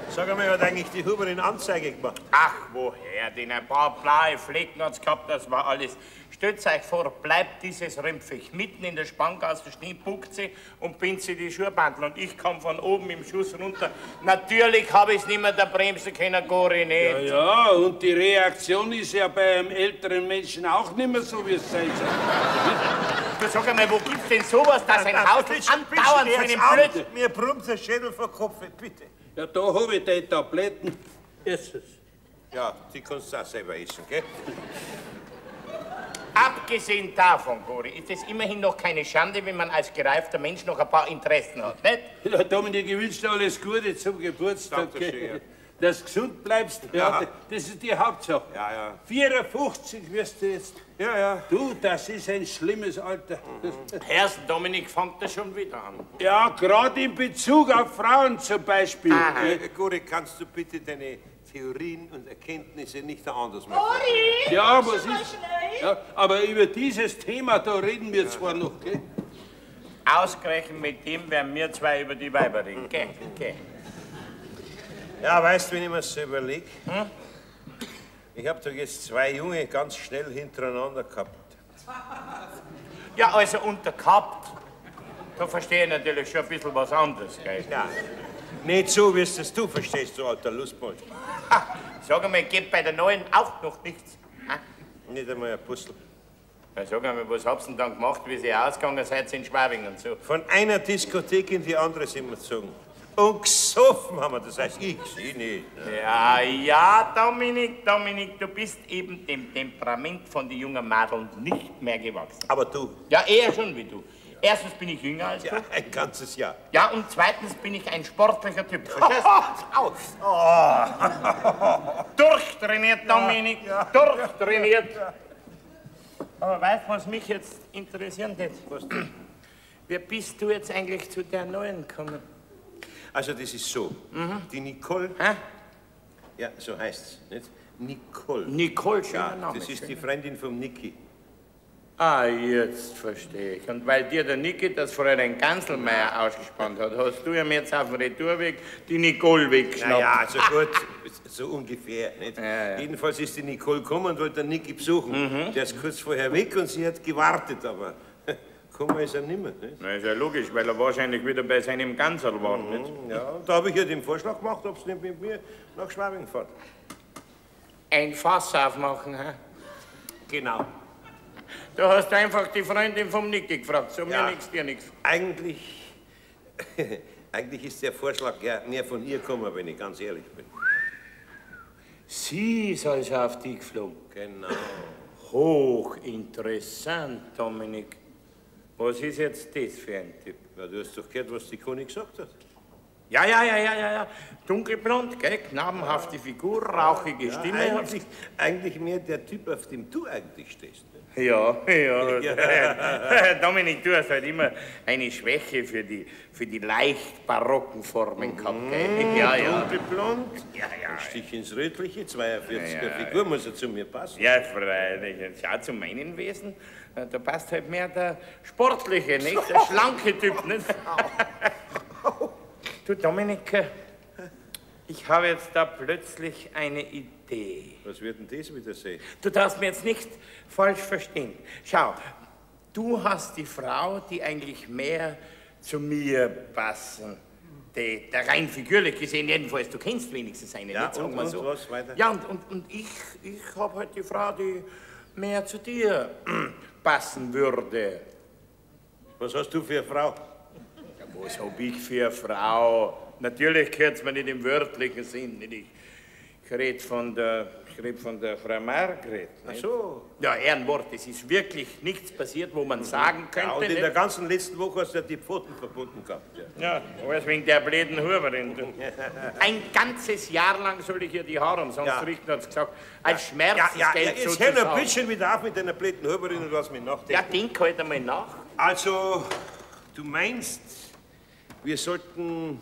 Sag einmal, hat eigentlich die Huberin Anzeige gemacht? Ach, woher denn? Ein paar blaue Flecken hat's gehabt, das war alles. Stellt euch vor, bleibt dieses Rümpfig mitten in der Spanngasse stehen, buckt sie und bindet sie die Schuhbandel. Und ich komme von oben im Schuss runter. Natürlich habe ich's nicht mehr da bremsen können, Gori, nicht. Ja, ja, und die Reaktion ist ja bei einem älteren Menschen auch nicht mehr so, wie es sein soll. Du sag einmal, wo gibt's denn sowas, dass ein Haus andauernd zu einem Blöd... Mir brummt der Schädel vor Kopf, bitte. Ja, da hab ich deine Tabletten. Ess es. Ja, die kannst du auch selber essen, gell? Abgesehen davon, Gori, ist es immerhin noch keine Schande, wenn man als gereifter Mensch noch ein paar Interessen hat, nicht? Ja, Dominik, ich wünsche dir alles Gute zum Geburtstag. Dankeschön, ja. Dass du gesund bleibst, ja. Ja, das ist die Hauptsache. Ja, ja. 54 wirst du jetzt. Ja, ja. Du, das ist ein schlimmes Alter. Mhm. Herr Dominik fängt das schon wieder an. Ja, gerade in Bezug auf Frauen zum Beispiel. Gori, kannst du bitte deine Theorien und Erkenntnisse nicht anders machen? Gori! Ja, was ist? Ja, aber über dieses Thema, da reden wir zwar noch, gell? Ausgerechnet mit dem werden wir zwei über die Weiber reden, gell? Gell. Ja, weißt du, wenn ich mir so überlege, ich habe doch jetzt 2 Junge ganz schnell hintereinander gehabt. Ja, also unter gehabt, da verstehe ich natürlich schon ein bisschen was anderes, gell? Ja. Nicht so, wie es das du verstehst, du alter Lustbold. Sag einmal, geht bei der Neuen auch noch nichts? Ha? Nicht einmal ein Puzzle. Na, sag einmal, was habt ihr denn dann gemacht, wie ihr ausgegangen seid in Schwabing und so? Von einer Diskothek in die andere sind wir gezogen. Und gesoffen haben wir, das heißt ich, sie nicht. Ne? Ja, ja, Dominik, Dominik, du bist eben dem Temperament von den jungen Madeln nicht mehr gewachsen. Aber du? Ja, eher schon wie du. Erstens bin ich jünger als du. Ja, ein ganzes Jahr. Ja, und zweitens bin ich ein sportlicher Typ. Verstehst du? Oh. Durchtrainiert, Dominik, ja, durchtrainiert. Ja. Aber weißt du, was mich jetzt interessieren wird? Was denn? Wie bist du jetzt eigentlich zu der Neuen gekommen? Also das ist so, die Nicole, Hä? Ja, so heißt's, nicht? Nicole. Nicole, schöner ja, Name. Das ist die Freundin vom Niki. Ah, jetzt verstehe ich. Und weil dir der Niki das Fräulein Ganselmeier ausgespannt hat, hast du ihm jetzt auf dem Retourweg die Nicole weggeschnappt. Naja, also gut, so ungefähr, nicht? Ja, ja. Jedenfalls ist die Nicole gekommen und wollte den Niki besuchen. Der ist kurz vorher weg und sie hat gewartet, aber gekommen ist er nimmer, nicht? Na, ist ja logisch, weil er wahrscheinlich wieder bei seinem Gansel war, nicht? Ja, und da habe ich ihr den Vorschlag gemacht, ob sie nicht mit mir nach Schwabing fährt. Ein Fass aufmachen, hä? Genau. Du hast einfach die Freundin vom Niki gefragt, so Ja. mir nix, dir nix. Eigentlich, eigentlich ist der Vorschlag ja mehr von ihr gekommen, wenn ich ganz ehrlich bin. Sie ist also auf dich geflogen. Genau. Hochinteressant, Dominik. Was ist jetzt das für ein Typ? Ja, du hast doch gehört, was die Conny gesagt hat. Ja, ja, ja, ja, ja, ja. Dunkelblond, gell? Knabenhafte Figur, rauchige Ja, Stimme. eigentlich mehr der Typ, auf dem du eigentlich stehst. Ne? Ja, ja. Dominik, du hast halt immer eine Schwäche für die leicht barocken Formen gehabt, gell? Ja, ja. Dunkelblond, Ja, ja. ein Stich ins Rötliche, 42er Ja, ja, Figur, muss ja zu mir passen. Ja, freilich. Und schau, zu meinen Wesen, da passt halt mehr der sportliche, nicht? Der schlanke Typ, nicht? Du, Dominik, ich habe jetzt da plötzlich eine Idee. Was wird denn das wieder sein? Du darfst mir jetzt nicht falsch verstehen. Schau, du hast die Frau, die eigentlich mehr zu mir passen. Die, der rein figürlich gesehen jedenfalls, du kennst wenigstens eine, Ja, nicht? Sagen und- wir und so. was weiter? Ja, und ich habe halt die Frau, die mehr zu dir passen würde. Was hast du für eine Frau? Ja, was hab ich für eine Frau? Natürlich gehört's mir nicht im wörtlichen Sinn. Nicht? Ich red von der, ich red von der Frau Margret. Ach Nicht? so. Ja, Ehrenwort, es ist wirklich nichts passiert, wo man sagen könnte. Ja, und in nicht? der ganzen letzten Woche hast du ja die Pfoten verbunden gehabt. Ja. Ja, alles wegen der blöden Huberin. du. Ein ganzes Jahr lang soll ich ihr die Haare umsonst Ja. richten, hat sie gesagt. Als Ja, ja, Schmerzensgeld jetzt hör noch sozusagen. ein bisschen wieder auf mit deiner blöden Huberin und lass mich nachdenken. Ja, denk halt einmal nach. Also, du meinst, wir sollten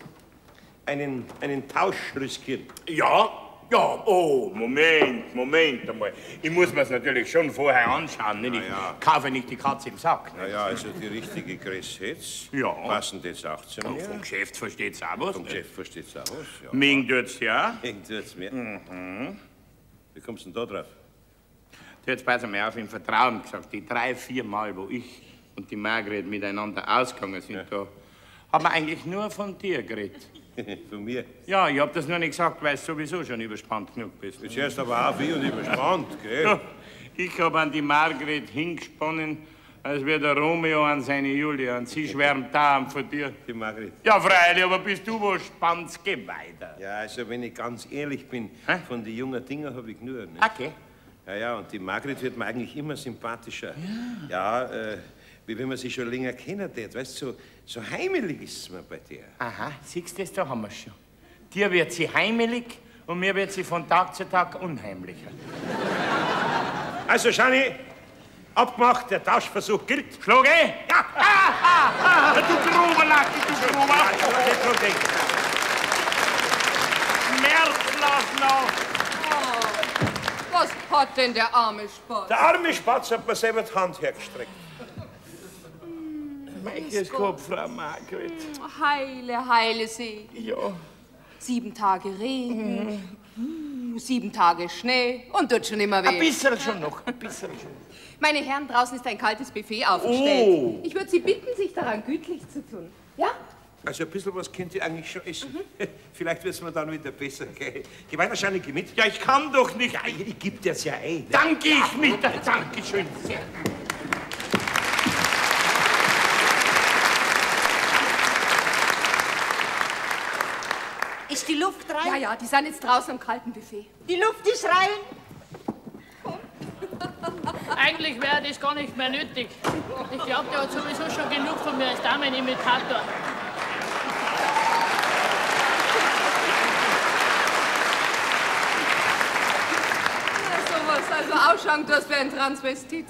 einen Tausch riskieren? Ja, ja, oh, Moment, Moment einmal. Ich muss mir's natürlich schon vorher anschauen. Nicht? Ich ja. kaufe nicht die Katze im Sack. Nicht? Naja, also die richtige Größe jetzt. Ja. Passend jetzt auch zu Und mir. vom Geschäft versteht's auch was. Vom nicht? Geschäft versteht's auch was. Ja. Ming tut's ja. Ming tut's mir. Mhm. Wie kommst du denn da drauf? Du, jetzt pass mal auf, im Vertrauen gesagt, die 3, 4 Mal, wo ich und die Margret miteinander ausgegangen sind, Ja. da haben wir eigentlich nur von dir geredet. Von mir? Ja, ich hab das nur nicht gesagt, weil du sowieso schon überspannt genug bist. Jetzt hörst du aber auf, ich und überspannt, gell? Ja, ich hab an die Margret hingesponnen, als wär der Romeo an seine Julia. Und sie schwärmt da von dir. Die Margret. Ja, freilich, aber bist du wo spannst? Geh weiter. Ja, also wenn ich ganz ehrlich bin, Hä? von den jungen Dingen hab ich nur. Nicht? Okay. Ja, ja, und die Margret wird mir eigentlich immer sympathischer. Ja, ja, wie wenn man sich schon länger kennen tät, weißt du, so heimelig ist es mir bei der. Aha, siehst du das, da haben wir's schon. Dir wird sie heimelig und mir wird sie von Tag zu Tag unheimlicher. Also, Schani, abgemacht, der Tauschversuch gilt. Schlag eh? Ja! Ah, ah, ah, du grober Lacke, du grober! Schmerz lass noch! Oh, was hat denn der arme Spatz? Der arme Spatz hat mir selber die Hand hergestreckt. Meiches Kopf, Frau Margret. Heile, heile See. Ja. 7 Tage Regen. 7 Tage Schnee und tut schon immer weh. Ein bisschen schon noch, ein bisschen schon. Meine Herren, draußen ist ein kaltes Buffet aufgestellt. Oh. Ich würde Sie bitten, sich daran gütlich zu tun. Ja? Also ein bisschen was könnt ihr eigentlich schon essen. Mhm. Vielleicht wird es mir dann wieder besser, gell? Geh weiter, Schani, geh mit. Ja, ich kann doch nicht. Ja, ich geb dir's ja ein. Danke ich mit. Dankeschön. Sehr. Ist die Luft rein? Ja, ja, die sind jetzt draußen am kalten Buffet. Die Luft ist rein. Komm. Eigentlich wäre das gar nicht mehr nötig. Ich glaube, der hat sowieso schon genug von mir als Damenimitator. Na, sowas. Also ausschauen tust wie ein Transvestit.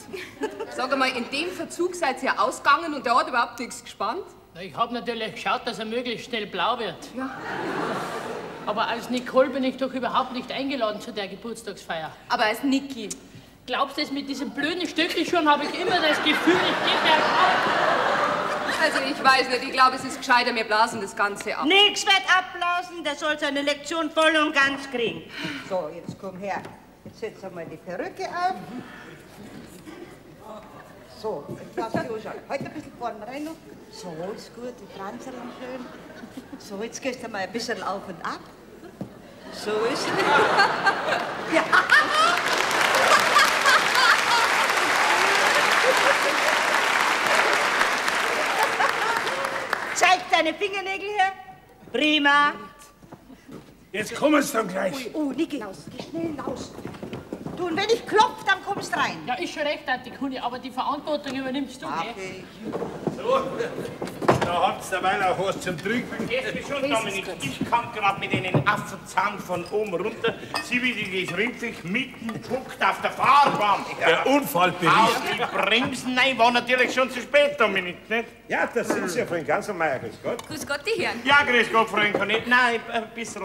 Sag einmal, in dem Verzug seid ihr ausgegangen und der hat überhaupt nichts gespannt? Na, ich habe natürlich geschaut, dass er möglichst schnell blau wird. Ja. Aber als Nicole bin ich doch überhaupt nicht eingeladen zu der Geburtstagsfeier. Aber als Niki. Glaubst du, mit diesen blöden Stöckelschuhen habe ich immer das Gefühl, ich gehe bergab? Also ich weiß nicht, ich glaube, es ist gescheiter, wir blasen das Ganze ab. Nix wird abblasen, der soll seine Lektion voll und ganz kriegen. So, jetzt komm her. Jetzt setz einmal die Perücke auf. So, jetzt lass dich anschauen. Halt ein bisschen vorne rein noch. So, ist gut, die Franzerl schön. So, jetzt gehst du mal ein bisschen auf und ab. So ist es. Ja. Zeig deine Fingernägel her. Prima. Jetzt kommen sie dann gleich. Oh, Niki, geh schnell raus. Du, und wenn ich klopf, dann kommst du rein. Ja, ist schon recht, Tante Kuni, aber die Verantwortung übernimmst du, gell? So, da habt ihr derweil auch was zum Trinken. Verstehst du schon, Dominik? Ich kann gerade mit einem Affenzahn von oben runter. Sie wie das Rindviech mitten spuckt auf der Fahrbahn. Ja. Der Unfallbericht. Aus die Bremsen, nein, war natürlich schon zu spät, Dominik, nicht? Ja, das sind Sie ja, Freund Ganselmeier. Grüß Gott. Grüß Gott, die Herren. Ja, grüß Gott, Freund Cornet. Nein, ein bisschen.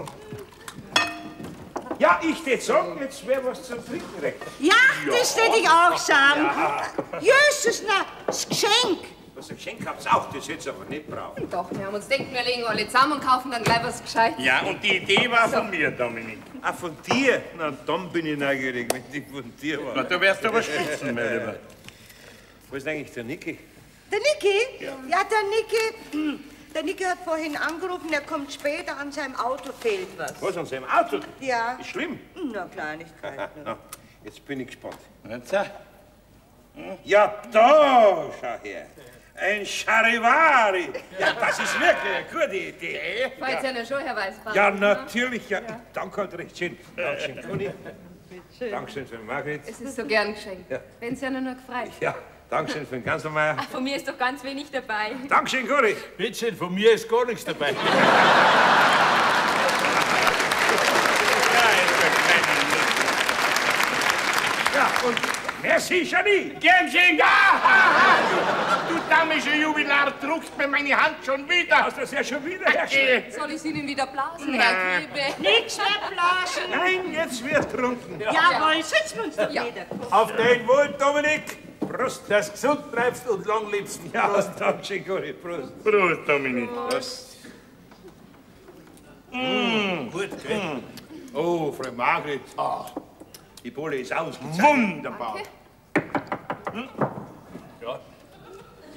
Ja, ich tät sagen, jetzt wäre was zum Trinken recht. Ja, das tät ich auch sagen. Ja. Jesus, na, das Geschenk. Was ein Geschenk habt's auch, das hätt's aber nicht brauchen. Doch, wir haben uns gedacht, wir legen alle zusammen und kaufen dann gleich was Gescheites. Ja, und die Idee war von mir, Dominik. Ah, von dir? Na, dann bin ich neugierig, wenn die von dir war. Na, du wärst aber spitzen, mein Lieber. Wo ist eigentlich der Niki? Der Niki? Ja, ja, der Niki. Der Niki hat vorhin angerufen, er kommt später, an seinem Auto fehlt was. Was, an seinem Auto? Ja. Ist schlimm? Na, Kleinigkeit. Na, jetzt bin ich gespannt. Jetzt, ja? Ja, da, schau her. Ein Charivari. Ja, das ist wirklich eine gute Idee. Freut sich ja schon, Herr Weißbart. Ja, natürlich. Ja. Danke halt recht schön. Dankeschön, Conny. Dankeschön für Margret. Es ist so gern geschenkt. Ja. Wenn es ja nur gefreut. Ja. Dankeschön für den Ganselmeier. Ach, von mir ist doch ganz wenig dabei. Dankeschön, Gori. Bitte schön, von mir ist gar nichts dabei. Ja, und merci, Jani. Gern schön. Ja, du damischer Jubilar, druckst mir meine Hand schon wieder. Hast du das ja schon wieder hergestellt? Soll ich sie Ihnen wieder blasen, Herr Griebe? Nichts mehr blasen. Nein, jetzt wird trunken. Ja. Jawohl, setzen wir uns doch ja. wieder. Auf dein Wohl, Dominik. Prost. Dass du gesund bleibst und lang lebst. Ja, Prost. Dankeschön, Gori. Prost. Prost, Dominik. Prost. Mm. Gut, gell? Mm. Oh, Frau Margret. Ah, die Bohle ist ausgezeichnet. Wunderbar. Danke. Hm? Ja.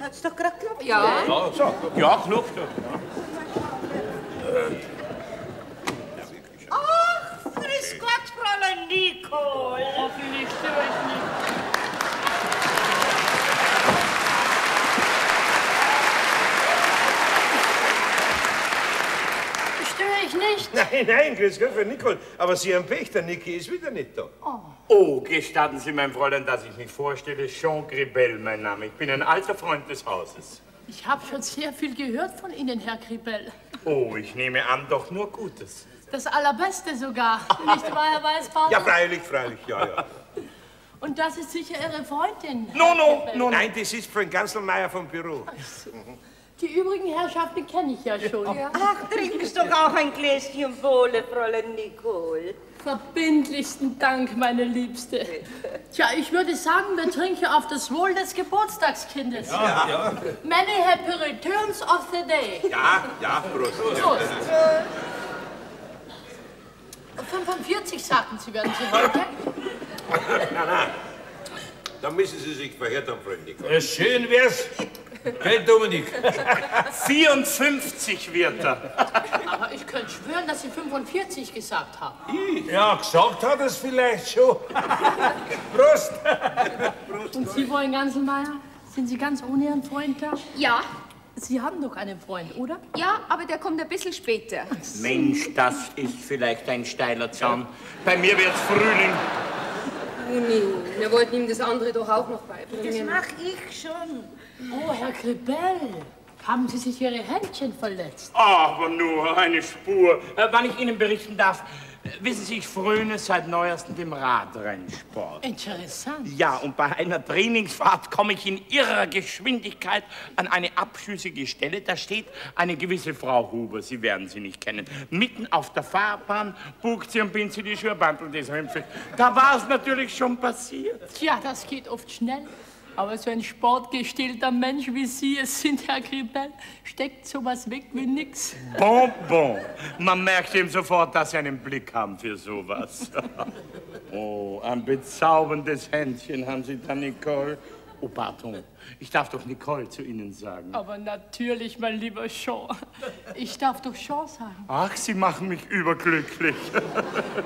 Hat's doch gerade geklopft? Ja. Ja, so. Ja, klopft. Ja. Ach, grüß Gott, Fräulein Nicole. Hoffentlich störe ich nicht. Ich nicht. Nein, nein, grüß Gott, Frau Nicole. Aber Sie haben Pech, der Niki ist wieder nicht da. Oh. Oh, gestatten Sie, mein Fräulein, dass ich mich vorstelle. Jean Gribel, mein Name. Ich bin ein alter Freund des Hauses. Ich habe schon sehr viel gehört von Ihnen, Herr Gribel. Oh, ich nehme an, doch nur Gutes. Das Allerbeste sogar. Nicht wahr, Herr Weißbart? Ja, freilich, freilich, ja, ja. Und das ist sicher Ihre Freundin. No, no, no. Nein, das ist Frau Ganselmeier vom Büro. Ach so. Die übrigen Herrschaften kenne ich ja schon. Ja. Ach, trinkst doch auch ein Gläschen Wohle, Fräulein Nicole. Verbindlichsten Dank, meine Liebste. Tja, ich würde sagen, wir trinken auf das Wohl des Geburtstagskindes. Ja, ja. Many happy returns of the day. Ja, ja, Prost. Prost. 45 sagten Sie, werden Sie heute? Nein, nein. Da müssen Sie sich verhört haben, Freund Nicole. Ja, schön wär's. Gell, Dominik? 54 wird er. Aber ich könnte schwören, dass Sie 45 gesagt haben. Ja, gesagt hat er's vielleicht schon. Prost! Prost! Und Sie wollen, Ganselmeier? Sind Sie ganz ohne Ihren Freund da? Ja. Sie haben doch einen Freund, oder? Ja, aber der kommt ein bisschen später. Mensch, das ist vielleicht ein steiler Zaun. Bei mir wird's Frühling. Uni, wir wollten ihm das andere doch auch noch beibringen. Das mach ich schon. Oh, Herr Gribel, haben Sie sich Ihre Händchen verletzt? Aber nur eine Spur. Wann ich Ihnen berichten darf, wissen Sie, ich fröne seit neuestem dem Radrennsport. Interessant. Ja, und bei einer Trainingsfahrt komme ich in irrer Geschwindigkeit an eine abschüssige Stelle. Da steht eine gewisse Frau Huber, Sie werden sie nicht kennen. Mitten auf der Fahrbahn bucht sie und bindet sie die Schuhbandel des Rümpfe. Da war es natürlich schon passiert. Tja, das geht oft schnell. Aber so ein sportgestählter Mensch wie Sie es sind, Herr Gribel, steckt sowas weg wie nix. Bonbon. Man merkt ihm sofort, dass Sie einen Blick haben für sowas. Oh, ein bezauberndes Händchen haben Sie da, Nicole. Oh, pardon. Ich darf doch Nicole zu Ihnen sagen. Aber natürlich, mein lieber Jean. Ich darf doch Jean sagen. Ach, Sie machen mich überglücklich.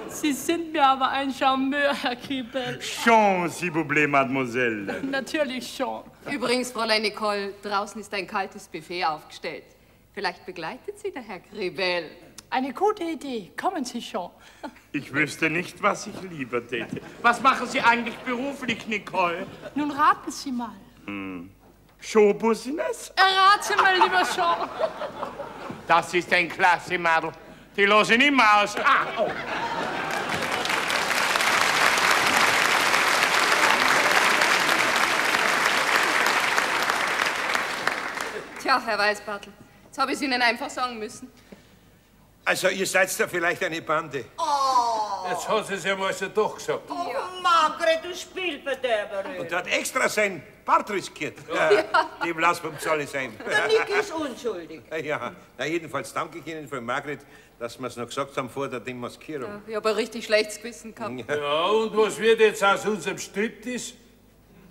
Sie sind mir aber ein Charmeur, Herr Gribel. Jean, s'il vous plaît, Mademoiselle. Natürlich, Jean. Übrigens, Fräulein Nicole, draußen ist ein kaltes Buffet aufgestellt. Vielleicht begleitet Sie der Herr Gribel. Eine gute Idee. Kommen Sie, Jean. Ich wüsste nicht, was ich lieber täte. Was machen Sie eigentlich beruflich, Nicole? Nun raten Sie mal. Hm. Showbusiness? Errate mal, lieber Jean. Das ist ein klasse Madel. Die lasse ich nimmer aus. Ah, oh. Tja, Herr Weißbartl, jetzt habe ich es Ihnen einfach sagen müssen. Also, ihr seid da vielleicht eine Bande. Oh. Jetzt hat sie es ja mal so doch gesagt. Oh, Margret, du Spielverderberin. Und hat extra sein Bart riskiert. Ja. Dem lassen wir alle sein. Der Nick ist unschuldig. Ja, na jedenfalls danke ich Ihnen, Frau Margret, dass wir's noch gesagt haben vor der Demaskierung. Ja, ich habe ein richtig schlechtes Gewissen gehabt. Ja, und was wird jetzt aus unserem Striptease?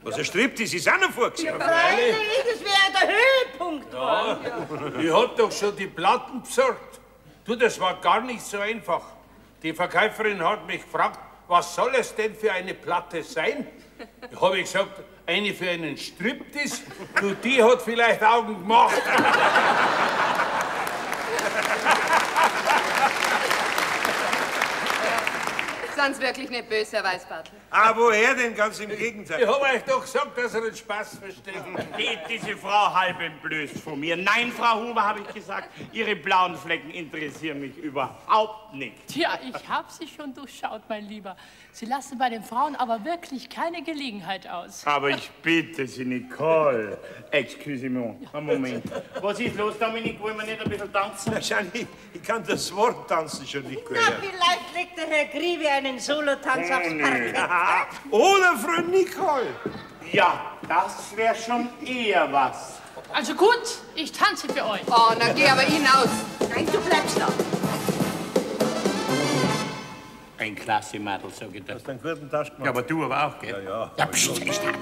Was ein Striptease ist auch noch vorgesehen. Ja, freilich, das wäre der Höhepunkt. Ja, ja. Ich hab doch schon die Platten besorgt. Du, das war gar nicht so einfach. Die Verkäuferin hat mich gefragt, was soll es denn für eine Platte sein? Ich habe gesagt, eine für einen Striptease. Du, die hat vielleicht Augen gemacht. Sind's wirklich nicht böse, Herr Weißbartl? Ah, woher denn? Ganz im Gegenteil. Ich hab euch doch gesagt, dass er den Spaß versteht. Geht diese Frau halb entblößt von mir. Nein, Frau Huber, habe ich gesagt, Ihre blauen Flecken interessieren mich überhaupt nicht. Tja, ich hab Sie schon durchschaut, mein Lieber. Sie lassen bei den Frauen aber wirklich keine Gelegenheit aus. Aber ich bitte Sie, Nicole. Excusez-moi, einen Moment. Was ist los, Dominik? Wollen wir nicht ein bisschen tanzen? Na, Gianni, ich kann das Wort tanzen schon nicht mehr. Na, vielleicht legt der Herr Griebe einen Solotanz aufs Parkett. Oder Frau Nicole. Ja, das wäre schon eher was. Also gut, ich tanze für euch. Oh, na geh aber hinaus. Nein, du bleibst da. Ein klasse Madel, sag ich dir. Hast einen guten Tausch gemacht. Ja, aber du aber auch, gell? Ja, ja. Ja, pst, stopp.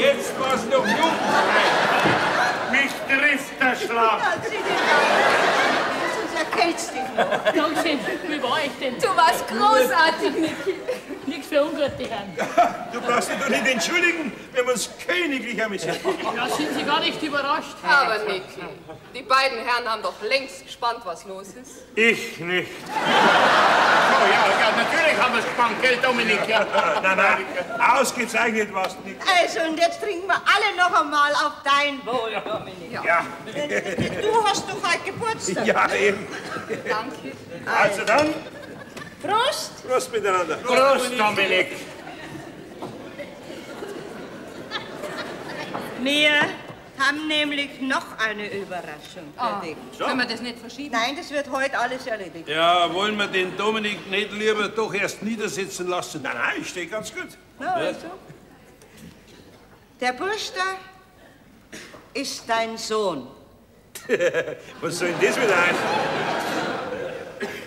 Jetzt war's noch jugendfrei. Mich trifft der Schlag. Ja, zieh dich an. Sonst erkältst dich noch. Dankeschön. Wie war ich denn? Du warst großartig, Niki. Nichts für ungut, die Herren. Du brauchst dich doch nicht entschuldigen, wir haben uns königlich amüsiert. Ja, sind Sie gar nicht überrascht? Aber Niki, die beiden Herren haben doch längst gespannt, was los ist. Ich nicht. Oh ja, ja, natürlich haben wir es gespannt, gell, Dominik? Ja. Nein, nein, ausgezeichnet warst du nicht. Also, und jetzt trinken wir alle noch einmal auf dein Wohl, Dominik. Ja. Du hast doch heute Geburtstag. Ja, eben. Danke. Also dann. Prost! Prost miteinander. Prost, Dominik. Wir haben nämlich noch eine Überraschung für dich. So. Können wir das nicht verschieben? Nein, das wird heute alles erledigt. Ja, wollen wir den Dominik nicht lieber doch erst niedersitzen lassen? Nein, nein, ich stehe ganz gut. Na, also. Der Bursch da ist dein Sohn. Was soll denn das wieder heißen?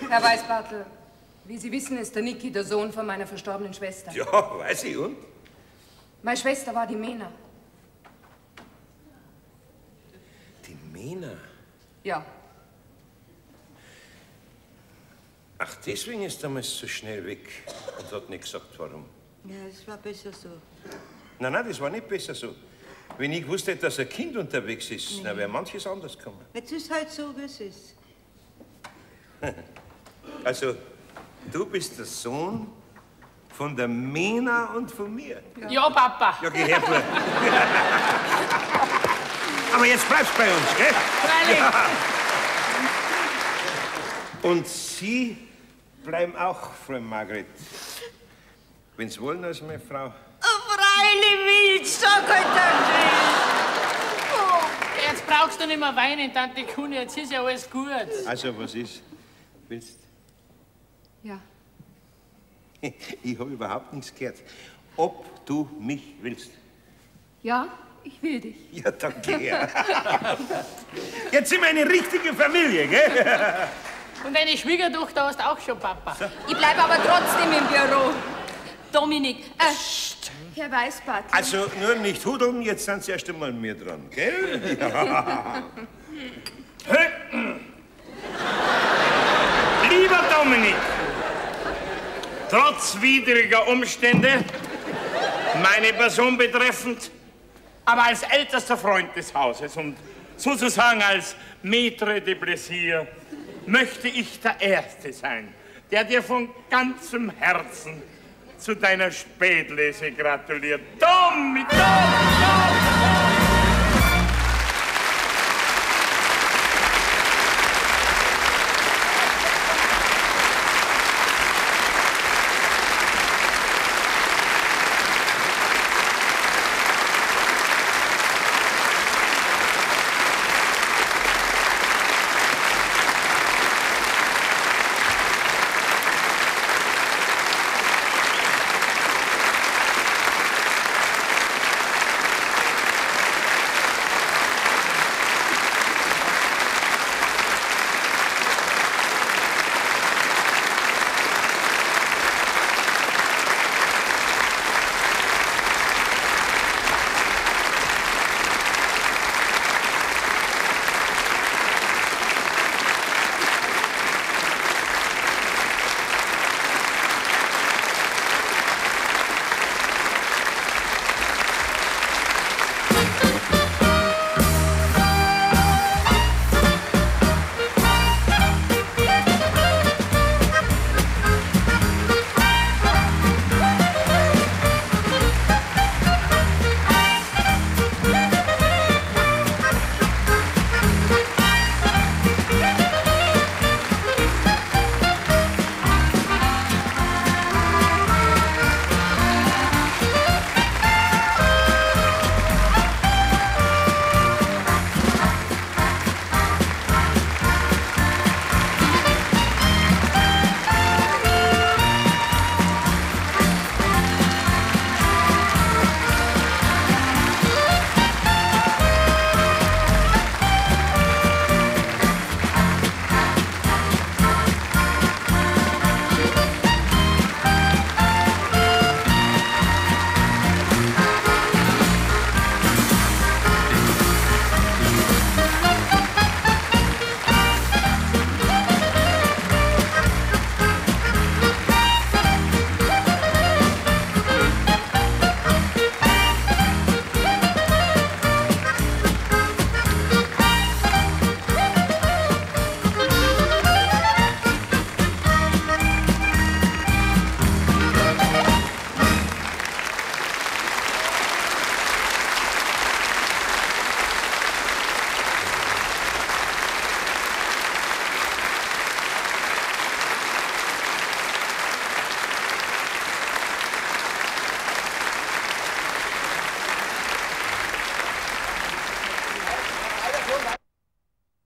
Herr Weißbartel, wie Sie wissen, ist der Niki der Sohn von meiner verstorbenen Schwester. Ja, weiß ich, und? Meine Schwester war die Mena. Die Mena? Ja. Ach, deswegen ist damals so schnell weg und hat nicht gesagt, warum. Ja, es war besser so. Nein, nein, das war nicht besser so. Wenn ich gewusst hätte, dass ein Kind unterwegs ist, dann wäre manches anders gekommen. Jetzt ist halt so, wie es ist. Also, du bist der Sohn von der Mena und von mir. Ja, Papa. Ja, geh her, Bub. Aber jetzt bleibst du bei uns, gell? Freilich. Ja. Und Sie bleiben auch, Frau Margret. Wenn Sie wollen, als meine Frau. Oh, freilich willst, sag halt das oh, jetzt brauchst du nicht mehr weinen, Tante Kuni, jetzt ist ja alles gut. Also, was ist? Willst Ja. Ich habe überhaupt nichts gehört. Ob du mich willst? Ja, ich will dich. Ja, danke. Her. Jetzt sind wir eine richtige Familie, gell? Und deine Schwiegertochter hast auch schon, Papa. So. Ich bleibe aber trotzdem im Büro. Dominik, Herr Weißbartel. Also nur nicht hudeln, jetzt sind Sie erst einmal mir dran, gell? Ja. Lieber Dominik, trotz widriger Umstände, meine Person betreffend, aber als ältester Freund des Hauses und sozusagen als Maître de Plaisir möchte ich der Erste sein, der dir von ganzem Herzen zu deiner Spätlese gratuliert. Domi, Domi!